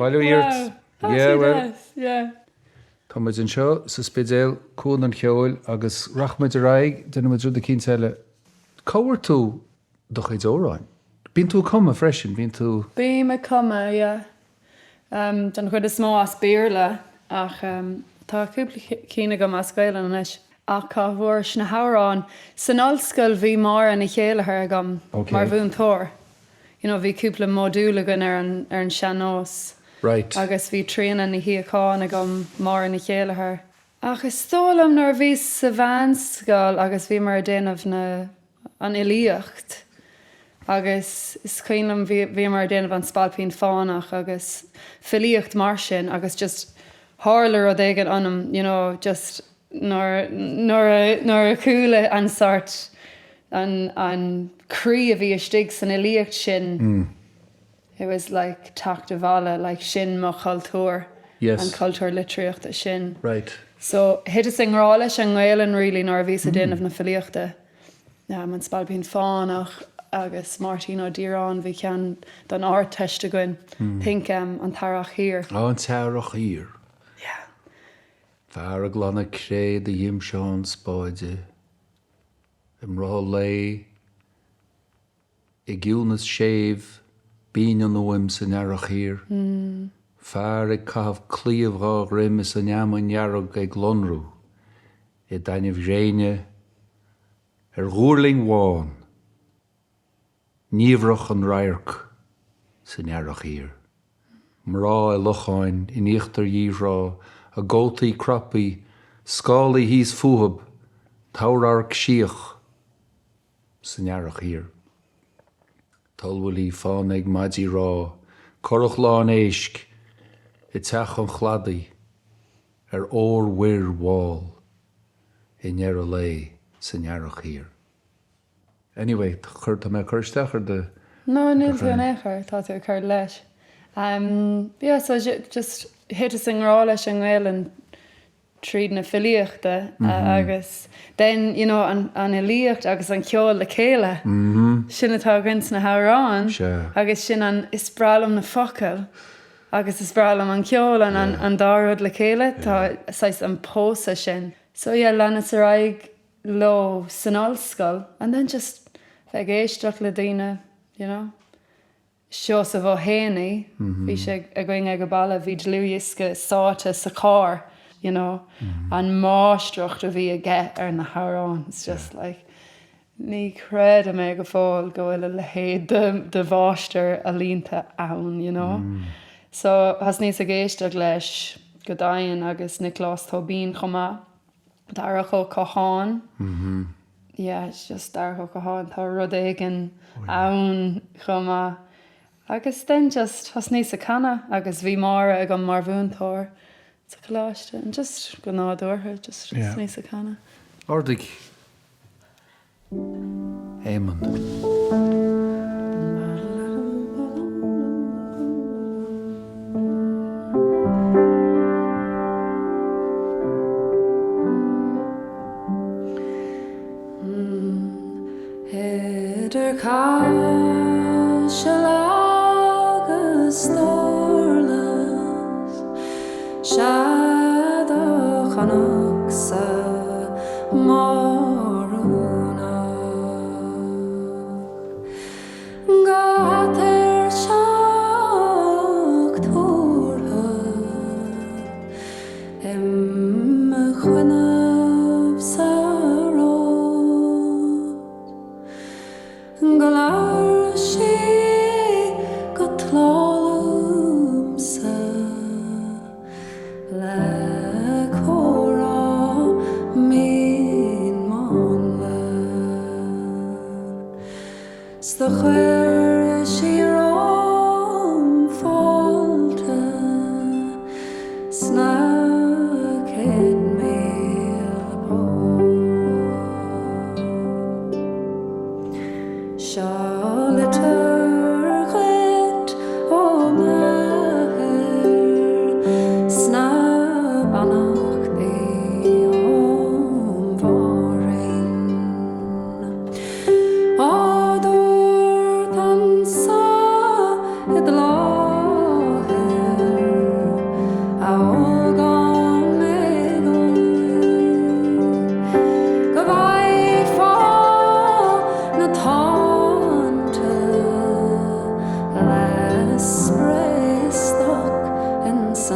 Bail ó Dhia ort. Wow. Tá Yeah, sé well. deas, yeah. Tá muid anseo sa Spidéal, Cuan an Cheoil, agus rachaidh muid ar aghaidh, déanfaidh muid rud eicínt eile. Cá bhfuair tú do chuid amhráin? Bíonn tú ag cumadh freisin, bíonn tú. Bím ag cumadh, yeah. Den chuid is mó as Béarla ach tá cúpla cinn agam as Gaelainn anois. Ach cá bhfuaireas na hamhráin? San ollscoil bhí Máire Ní Chéilleachair agam mar mhúinteoir. You know bhí cúpla modúl againn ar an ar an sean-nós. Right. Agus bhí Tríona Ní Shíocháin agam, Máire Ní Chéilleachair. Ach is dóigh liom nuair a bhíos sa mheánscoil agus bhíomar ag déanamh na an fhilíocht agus is cuimhin liom bhí bhíomar ag déanamh an Spailpín Fánach agus filíocht mar sin agus just tharla rud éigin ionam you know just nuair nuair a nuair a chuala an sort an an croí a bhí istigh san fhilíocht sin it was like teacht abhaile like sin mo chultúr Yes. an cultúr litríochta sin. Right. So thiteas i ngrá leis an nGaelainn really nuair a bhíos ag déanamh na filíochta. An Spailpín Fánach agus Máirtín Ó Direáin, bhí ceann don Ardteist againn, think An tEarrach Thiar. Á, an tEarrach Thiar. Yeah. Fear ag glanadh cré de ghimseán spáide i mbrothall lae i gciúnas séimh binn an fhuaim san earrach thiar, fear ag caitheamh claíomh dhá dhroim is an fheamainn dhearg ag lonrú i dtaitneamh gréine ar ghuairlinn bhán, niamhrach an radharc san earrach thiar. Mná i locháin in íochtar dhrá, a gcótaí crapaí, scálaí thíos fúthub, toghradharc síoch san earrach thiar. Tollbhuillí fána ag maidí rámha, curach lán éisc i dteach an chladaigh ar órmhuir mhall i ndeireadh lae san earrach thiar. Anyway, chuir, tá mé ag cur isteach ar do. No, níl tú in aon chor, tá tú ag cur leis. Yeah, so just thiteas i ngrá leis an nGaelainn tríd na filíochta agus then you know an fhilíocht agus an ceol le chéile, sin atá againn sna hamhráin agus sin an, is breá liom na focail agus is breá liom an ceol an an dá rud le chéile, tá saghas an pósadh sin. So yeah, leanas ar aghaidh leo san ollscoil and then just bheith ag éisteacht le daoine you know. Seosamh Ó hÉanaí, bhí sé againn ag an baile, bhí dlúthdhiosca sáite sa charr, you know, an máistreacht a bhí aige ar na hamhráin, it's just like, ní chreidim é go fóill go bhfuil a leithéid de de mháistir ealaíonta ann, you know. So thosnaíos ag éisteacht leis go deimhin agus Nioclás Tóibín chomh maith. Darach Ó Catháin. Yeah, it's just Darach Ó Catháin, tá rud éigin ann chomh maith. Agus then just thosnaíos ag canadh agus bhí Máire agam mar mhúinteoir sa choláiste and just go nádúrtha just thosnaíos ag canadh. Ardaigh. Éamonn. Idir Caiseal agus Dúrlas, Sea do chonacsa m'oiriúnach Go tuirseach tuartha I mo choinnibh sa ród Go labhair sí go tláth liomsa. Le comhrá mín.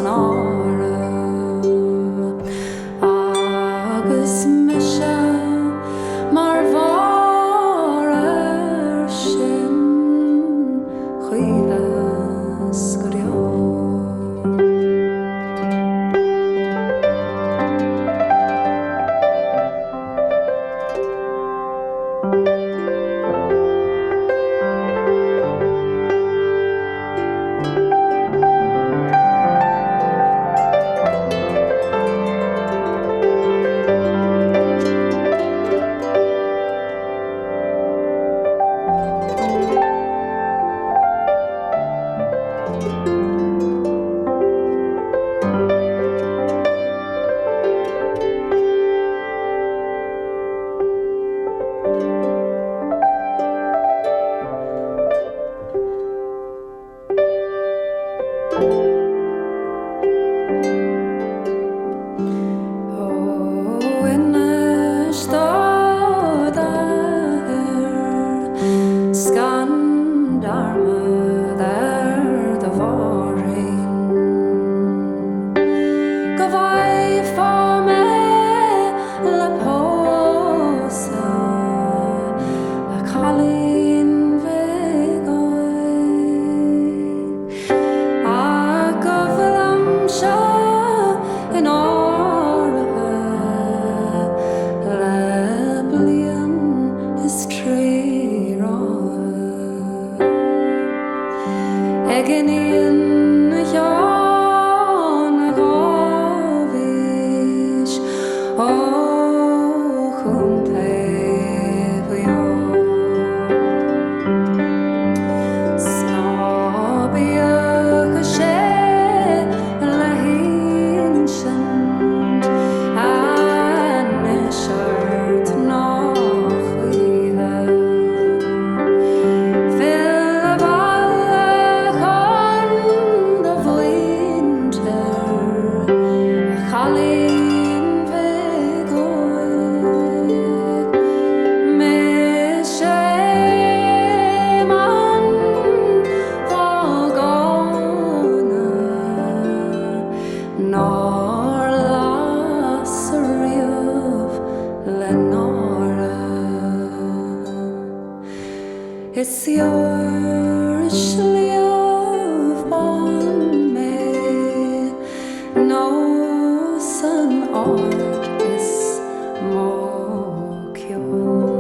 san áireamh agus mise mar bharr air sin choíche 's go deo. Ó inis do d'athair 's gan dearmad ar do mháthair fhéin go bhfaighfeá mé le pósadh le cailín bhig óig. Ach go bhfuilimse in áirithe le bliain is trí ráithe ag iníon Sheáin Dháibhís ó Chontae Mhaigh Eo. 'S ná bíodh sé le hinsint anois ort ná choíche. Fill abhaile chun do mhuintir, a chailín bhig óig. Mise an phágánach nár las riamh le náire. Is ar Shliabh Bán mé nó san áit is mó ceol.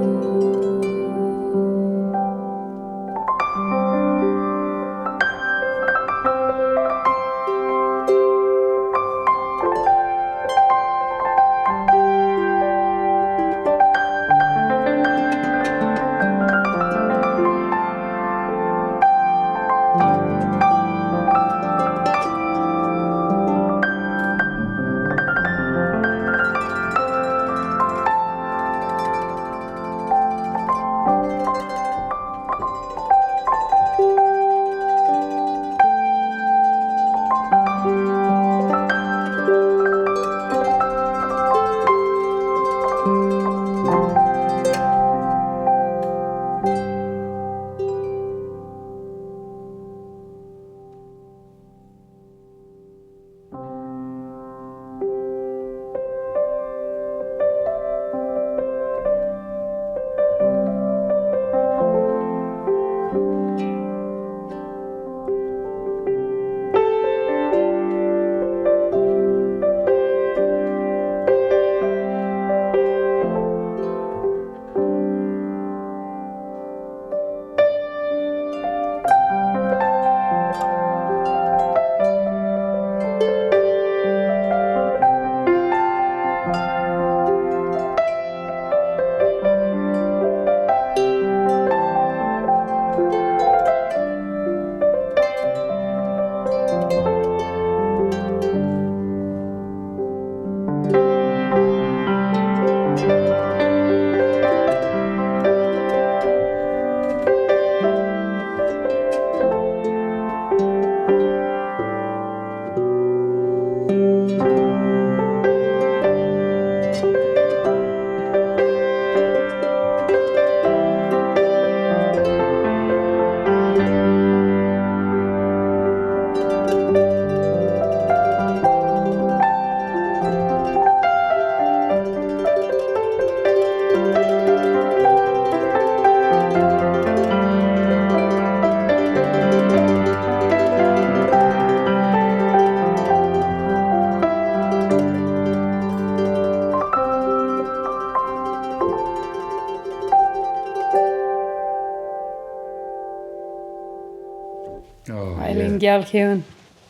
An Gheal Chiúin.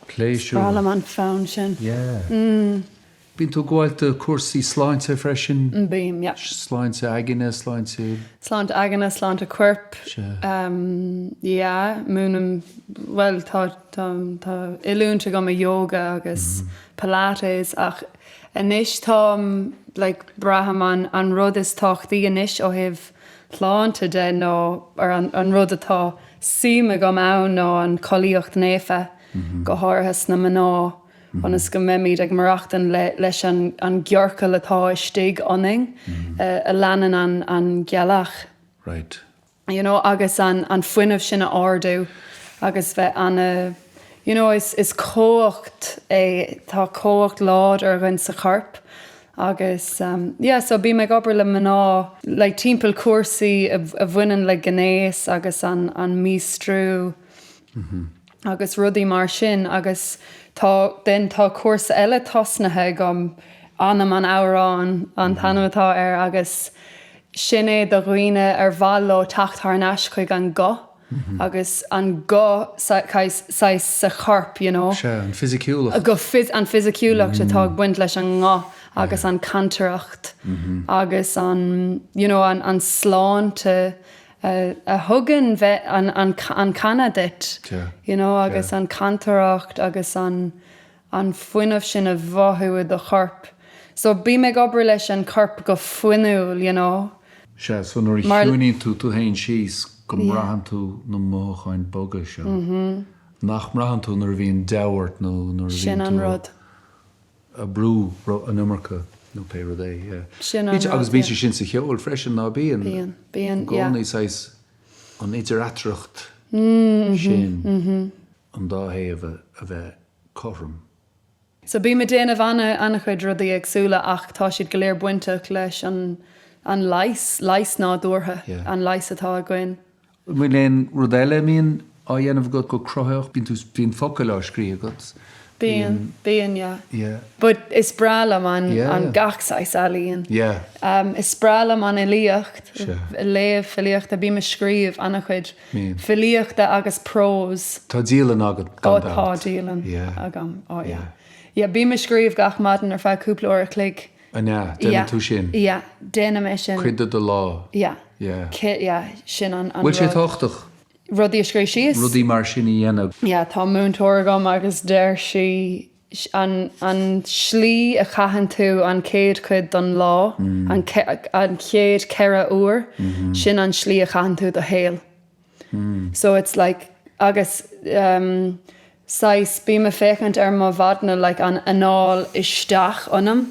Pléisiúr. Is breá liom an fonn sin. Yeah. Bíonn tú ag gabháil do cúrsaí sláinte freisin? Bím, yeah. Sláinte aigne, sláinte. Sláinte aigne, sláinte coirp. Sea. Yeah, múinim, bhuel tá, tá, tá oiliúint agam i yoga agus pilates ach anois táim, like, braithim an, an rud is tábhachtaí anois ó thaobh shláinte de nó ar an, an rud atá suim agam ann ná an chollaíocht naofa, go háirithe sna mná. ionas go mbeimid ag maireachtaint leis an gciorcal atá istigh ionainn a leanann an ghealach. Right. You know, agus an fuinneamh sin a ardú agus bheith ana, you know, is cumhacht é, tá cumhacht láidir againn sa chorp agus yeah, so bím ag obair le mná like timpeall cúrsaí a bhaineann le gnéas agus an míostrú. agus rudaí mar sin agus tá then tá cúrsa eile tosnaithe agam, Anam an Amhráin an t-ainm atá air agus sin é do dhaoine ar mhaith leo teacht thar n-ais chuig an guth agus an guth saghas sa chorp you know. Sea, an fisiciúlacht. Go an fisiciúlacht atá ag baint leis an nguth agus an cantaireacht agus an you know an sláinte a thugann bheith an canadh duit, you know, agus an cantaireacht agus an an fuinneamh sin a mhothú i do chorp. So bím ag obair leis an chorp go fuinniúil, you know. Sea, so nuair a chiúnaíonn tú tú féin síos go mbraitheann tú na mothúcháin boga seo nach mbraitheann tú nuair a bhíonn deabhadh ort nó nuair a bhíonn tú. Sin an rud. ag brú an iomarca nó pé rud é, yeah. Sin an rud, Agus bíonn sé sin sa cheol freisin, ná bíonn? Bíonn, bíonn, yeah. I gcónaí saghas an idir-eatarthacht sin, an dá thaobh a bheith cothrom. So bím ag déanamh an-chuid rudaí éagsúla ach tá siad go léir bainteach leis an an leigheas, leigheas nádúrtha, an leigheas atá againn. An bhfuil aon rud eile a mbíonn á dhéanamh agat go cruthaitheach? Bíonn tú, bíonn focail á scríobh agat. Bíonn, bíonn, yeah. Yeah. But is breá liom an, an gach saghas ealaíon. Yeah. Is breá liom an fhilíocht, léamh filíochta, bím ag scríobh an-chuid filíochta agus prós. Tá dialann agat gan dabht. Ó tá dialann agam, ó yeah. Yeah, bím ag scríobh gach maidin ar feadh cúpla uair a chloig. An ea? Déanann tú sin? Yeah, déanaim é sin. Cuid de do lá? Yeah. Yeah. Yeah, sin an rud. Bhfuil sé tábhachtach? Rudaí a scríobh síos? Rudaí mar sin a dhéanamh? Yeah, tá múinteoir agam agus deir sí an an slí a chaitheann tú an chéad chuid don lá, an an chéad 4 uair, sin an slí a chaitheann tú do shaol. So it's like agus um saghas bím ag féachaint ar mo mhaidne like an anáil isteach ionam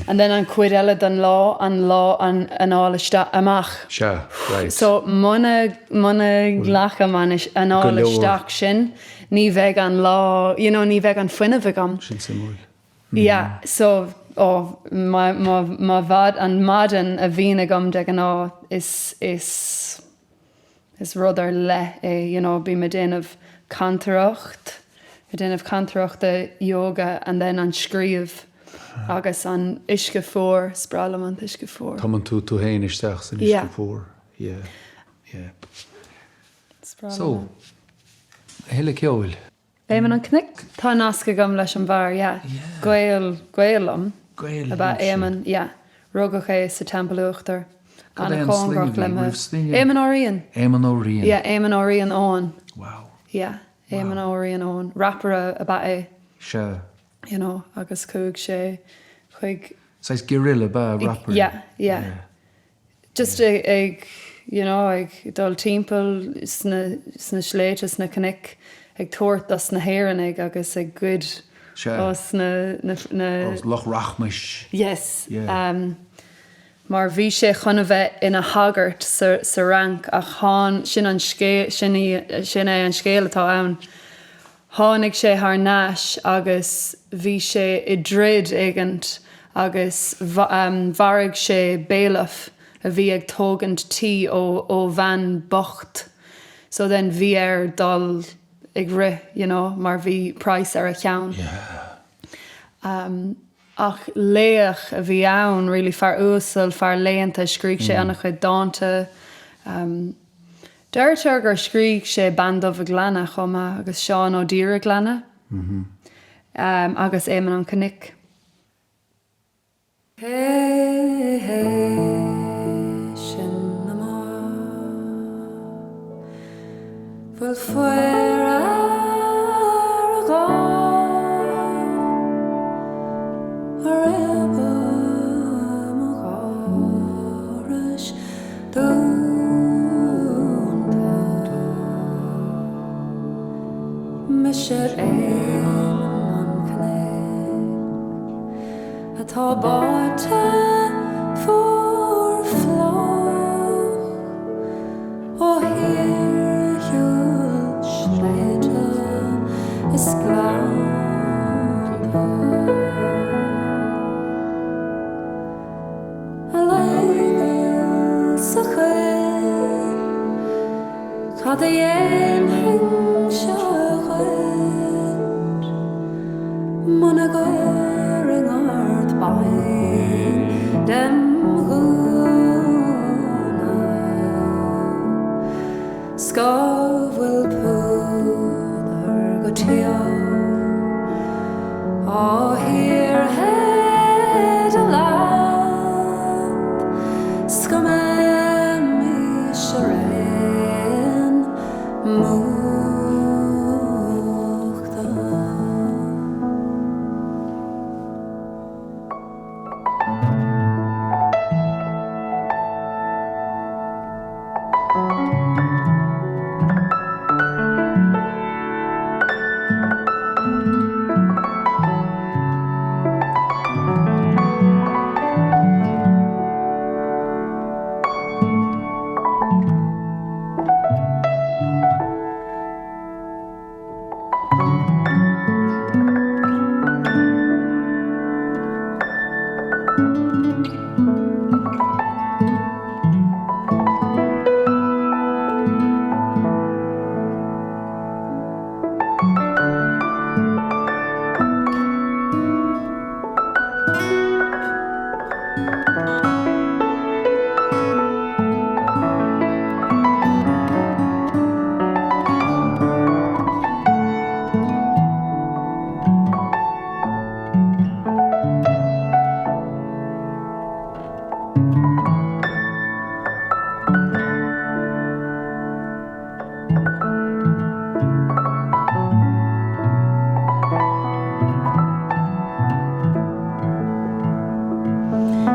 and then an chuid eile den lá an lá an anáil isteach amach. Sea, right. So muna muna nglacaim an anáil isteach sin ní bheidh an lá you know ní bheidh an fuinneamh agam. Sin suimiúil. Yeah so oh mo mo mo mhaid an maidin a bhíonn agam de ghnáth is is is rud ar leith é you know bím ag déanamh cantaireacht ag déanamh cantaireachta yoga and then an scríobh agus an uisce fuar is breá liom an t-uisce fuar. Tumann tú tú féin isteach san uisce fuar yeah yeah. Is breá liom So é. a thuilleadh ceoil. Éamonn an Chnoic? Tá nasc agam leis an bhfear, yeah. Gaol, gaol liom Gaol ab ea libhse. Éamonn, yeah. Rugadh é sa Teampall Uachtar. Cad é an sloinne An-chóngarach a le bhí? mo. Raibh sloinne? Éamonn Ó Riain. Éamonn Ó Riain. Yeah, Éamonn Ó Riain Eoghain. Wow. Yeah, Éamonn Ó Riain Eoghain. Rapaire ab ea é. Sea. You know, agus chuaigh sé chuig. Saghas guerrilla ab ea, rapaire? Yeah, yeah. Just ag you know ag dul timpeall sna sna sléibhte sna cnoic ag tabhairt dos na hÉireannaigh agus ag goid os na na na. Os lucht rachmais. Yes. Yeah. Mar bhí sé chun a bheith ina shagart sa sa Fhrainc ach thán sin an scéal sin í sin é an scéal atá ann. Tháinig sé thar n-ais agus bhí sé i dtroid éigint agus mharaigh sé bailiff a bhí ag tógaint tí ó ó bhean bocht. So then bhí air dul ag rith, you know, mar bhí praghas ar a cheann. Yeah. Ach laoch a bhí ann, really, fear uasal, fear léannta, scrígh sé an-chuid dánta. Deirtear gur scrígh sé Bean Dubh a' Ghleanna chomh maith agus Seán Ó Dír a' Ghleanna agus Éamonn an Chnoic. Cé hé sin amuigh 'bhfuil faobhar ar a dhámh a réabadh mo dhorais dúnta. Mise Éamonn an Chnoic atá báite fuar fliuch ó shíorshiúl sléibhte is gleannta. A leidhneal sa choill, cad a dhéanfainnse dhuit muna gcuirfinn ort beidh dem ghúna 's go bhfuil púdar go teo á shíorshéideadh leat 's go mbeimis araon múchta.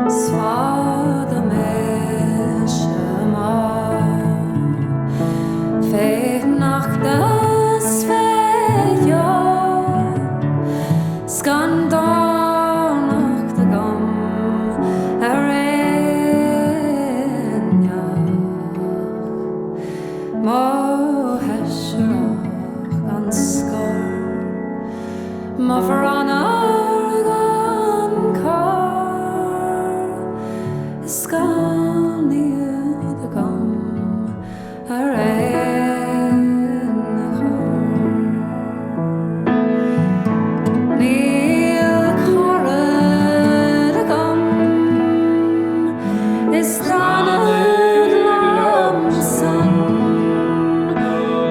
'S fada mise amuigh fé shneachta 's fé dheoidh 's gan dánacht agam ar aon neach, mo sheisearach gan scor, mo bhranar gan cor, is gan iad agam ar aon chor. Níl carad agam is d'fhanfad liom san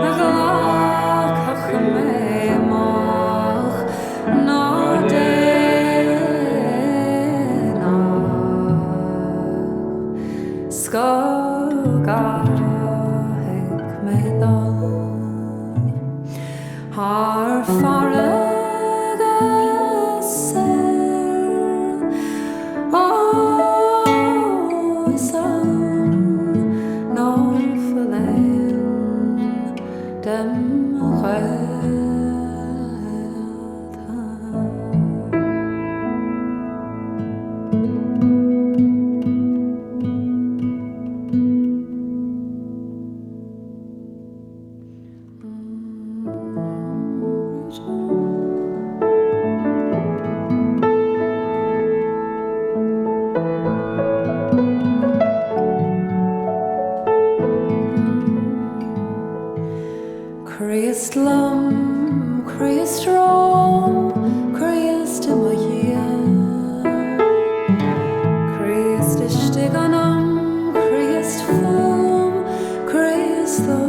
a ghlacfadh mé amach ná déanach 's go gcaithfidh mé dul. Thar farraige soir, ó is ann ná fuil aon dem ghaolta. Críost liom, Críost romham, Críost i mo dhiaidh, Críost istigh ionam, Críost fúm, Críost ó.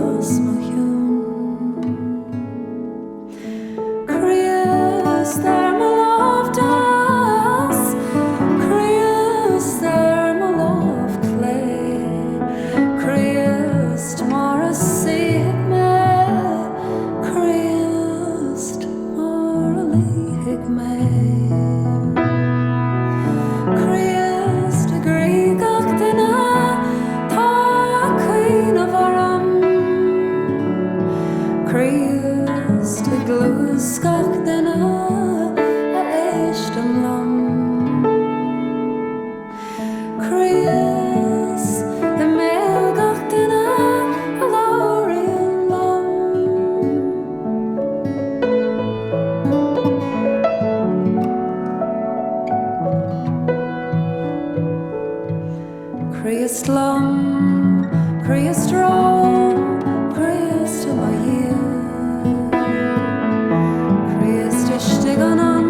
mé. Críost i gcroí gach duine 'tá ag cuimhneamh orm. Críost i gcluas gach duine a éisteann liom. Críost i mbéal gach duine a labhraíonn liom. Críost liom, Críost romham, Críost i mo dhiaidh. Críost istigh ionam,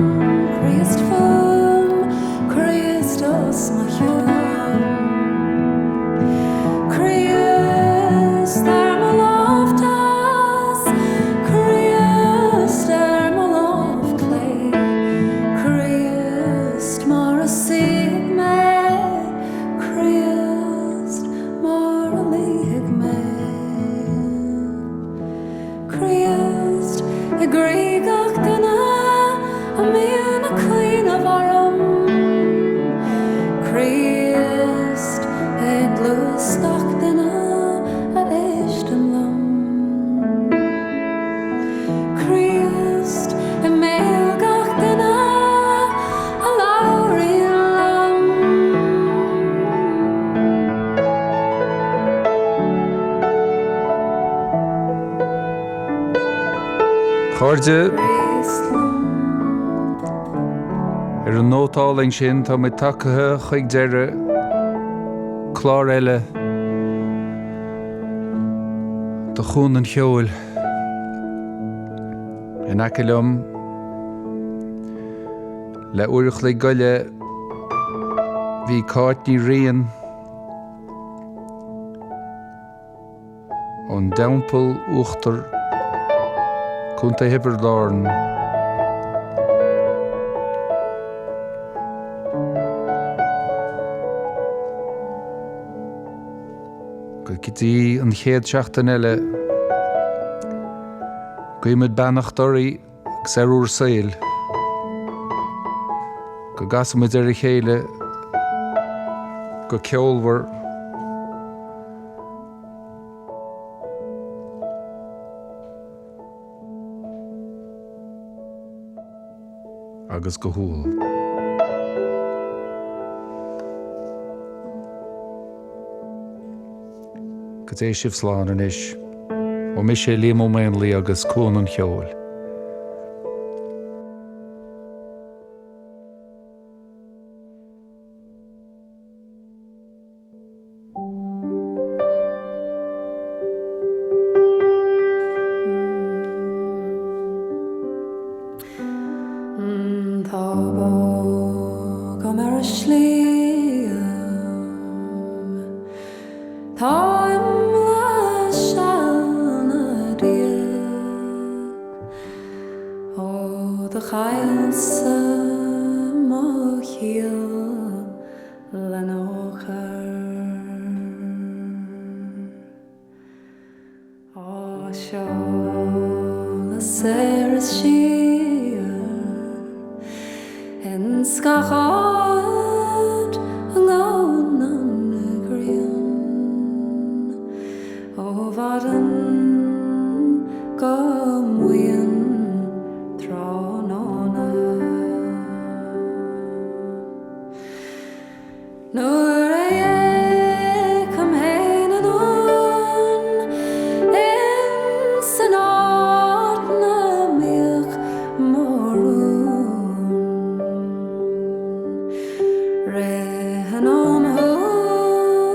Críost fúm, Críost os mo chionn. Críost ar mo lámh deas, Críost ar mo lámh clé, Críost mar a suífidh mé, Críost mar a luífidh mé. Críost i gcroí gach duine a mbíonn ag cuimhneamh orm. Críost i gcluas gach duine a éisteann liom. Críost i mbéal gach duine a labhraíonn liom. Chairde, ar an nóta álainn sin tá muid tagtha chuig deireadh clár eile de Chuan an Cheoil. In aice liom le uair a chloig go leith bhí Cáit Ní Riain, Ón dTeampall Uachtar, Contae Thiobraid Árann. Go dtí an chéad seachtain eile, guímid beannacht oraibh agus ar bhur saoil. Go gcasfaimid ar a chéile go ceolmhar. Agus go humhal. Go dté sibh slán anois. Ó mise Liam Ó Maonlaí agus Cuan an Cheoil. Tá bó agam ar an sliabh, Tá i mbláth seal na diaidh, Ó do chailleas-sa mo chiall. Lena eochair á seoladh soir is siar ins gach áit a ngabhann an ghrian ó mhaidin go maidin tráthnóna. Nuair a fhéachaim fhéin anonn ins an áit 'na mbíodh mo rún, ritheann óm shúil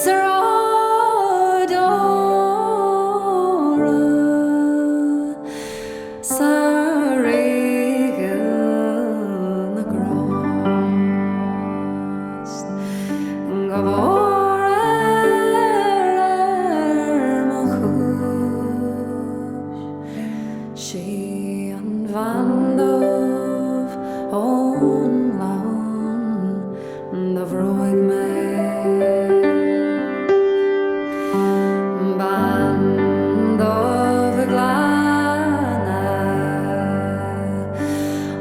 serráid óra. 'S a Rí ghil na grást, go bhfóire ar mo chúis, 'sí an bhean domh ón lá.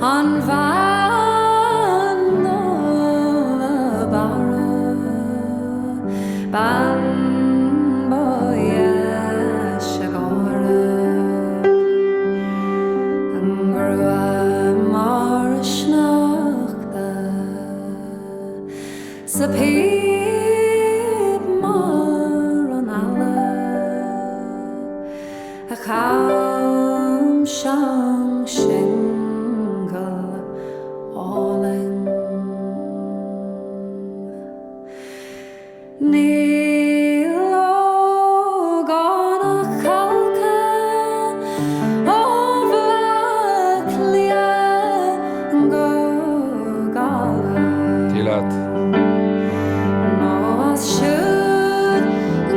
An bhean dubh ab fhearra, bean ba dheise a gáire, A grua mar an sneachta, 's a píb mar an eala. A cam seang singil álainn. Níl ógánach cailce ó Bhleá Cliath go Gaillimh. Dia leat. Nó as siúd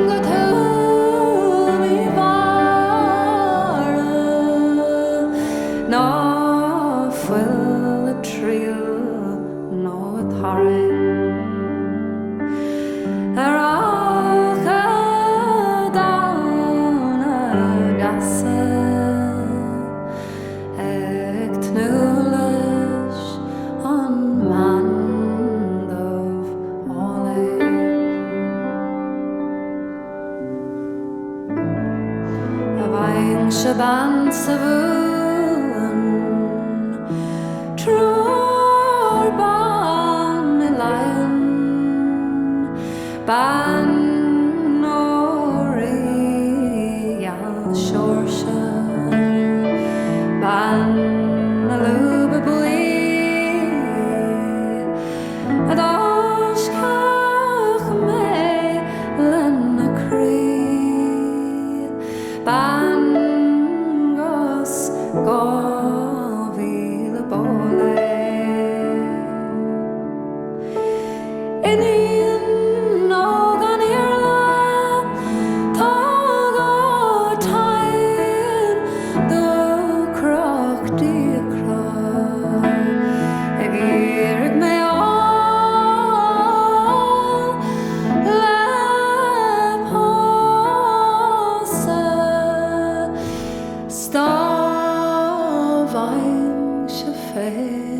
go Tuaim Uí Mheára ná fuil a triall nó a tarraing ar fhaiche damhna deasa. Ag tnúth leis an mbean dubh álainn. A bhfaighinnse bean sa Mhumhain, triúr ban i Laighin, bean ó Rí gheal Seoirse, bean na lúba buí a d'fháiscfeadh mé lena croí, bean gus 2,000 bó léi. Iníon óg an Iarla, tá go tinn dúcrach díocrach ag iarraidh mé a fháil le pósadh 's dá bhfaighinnse féin.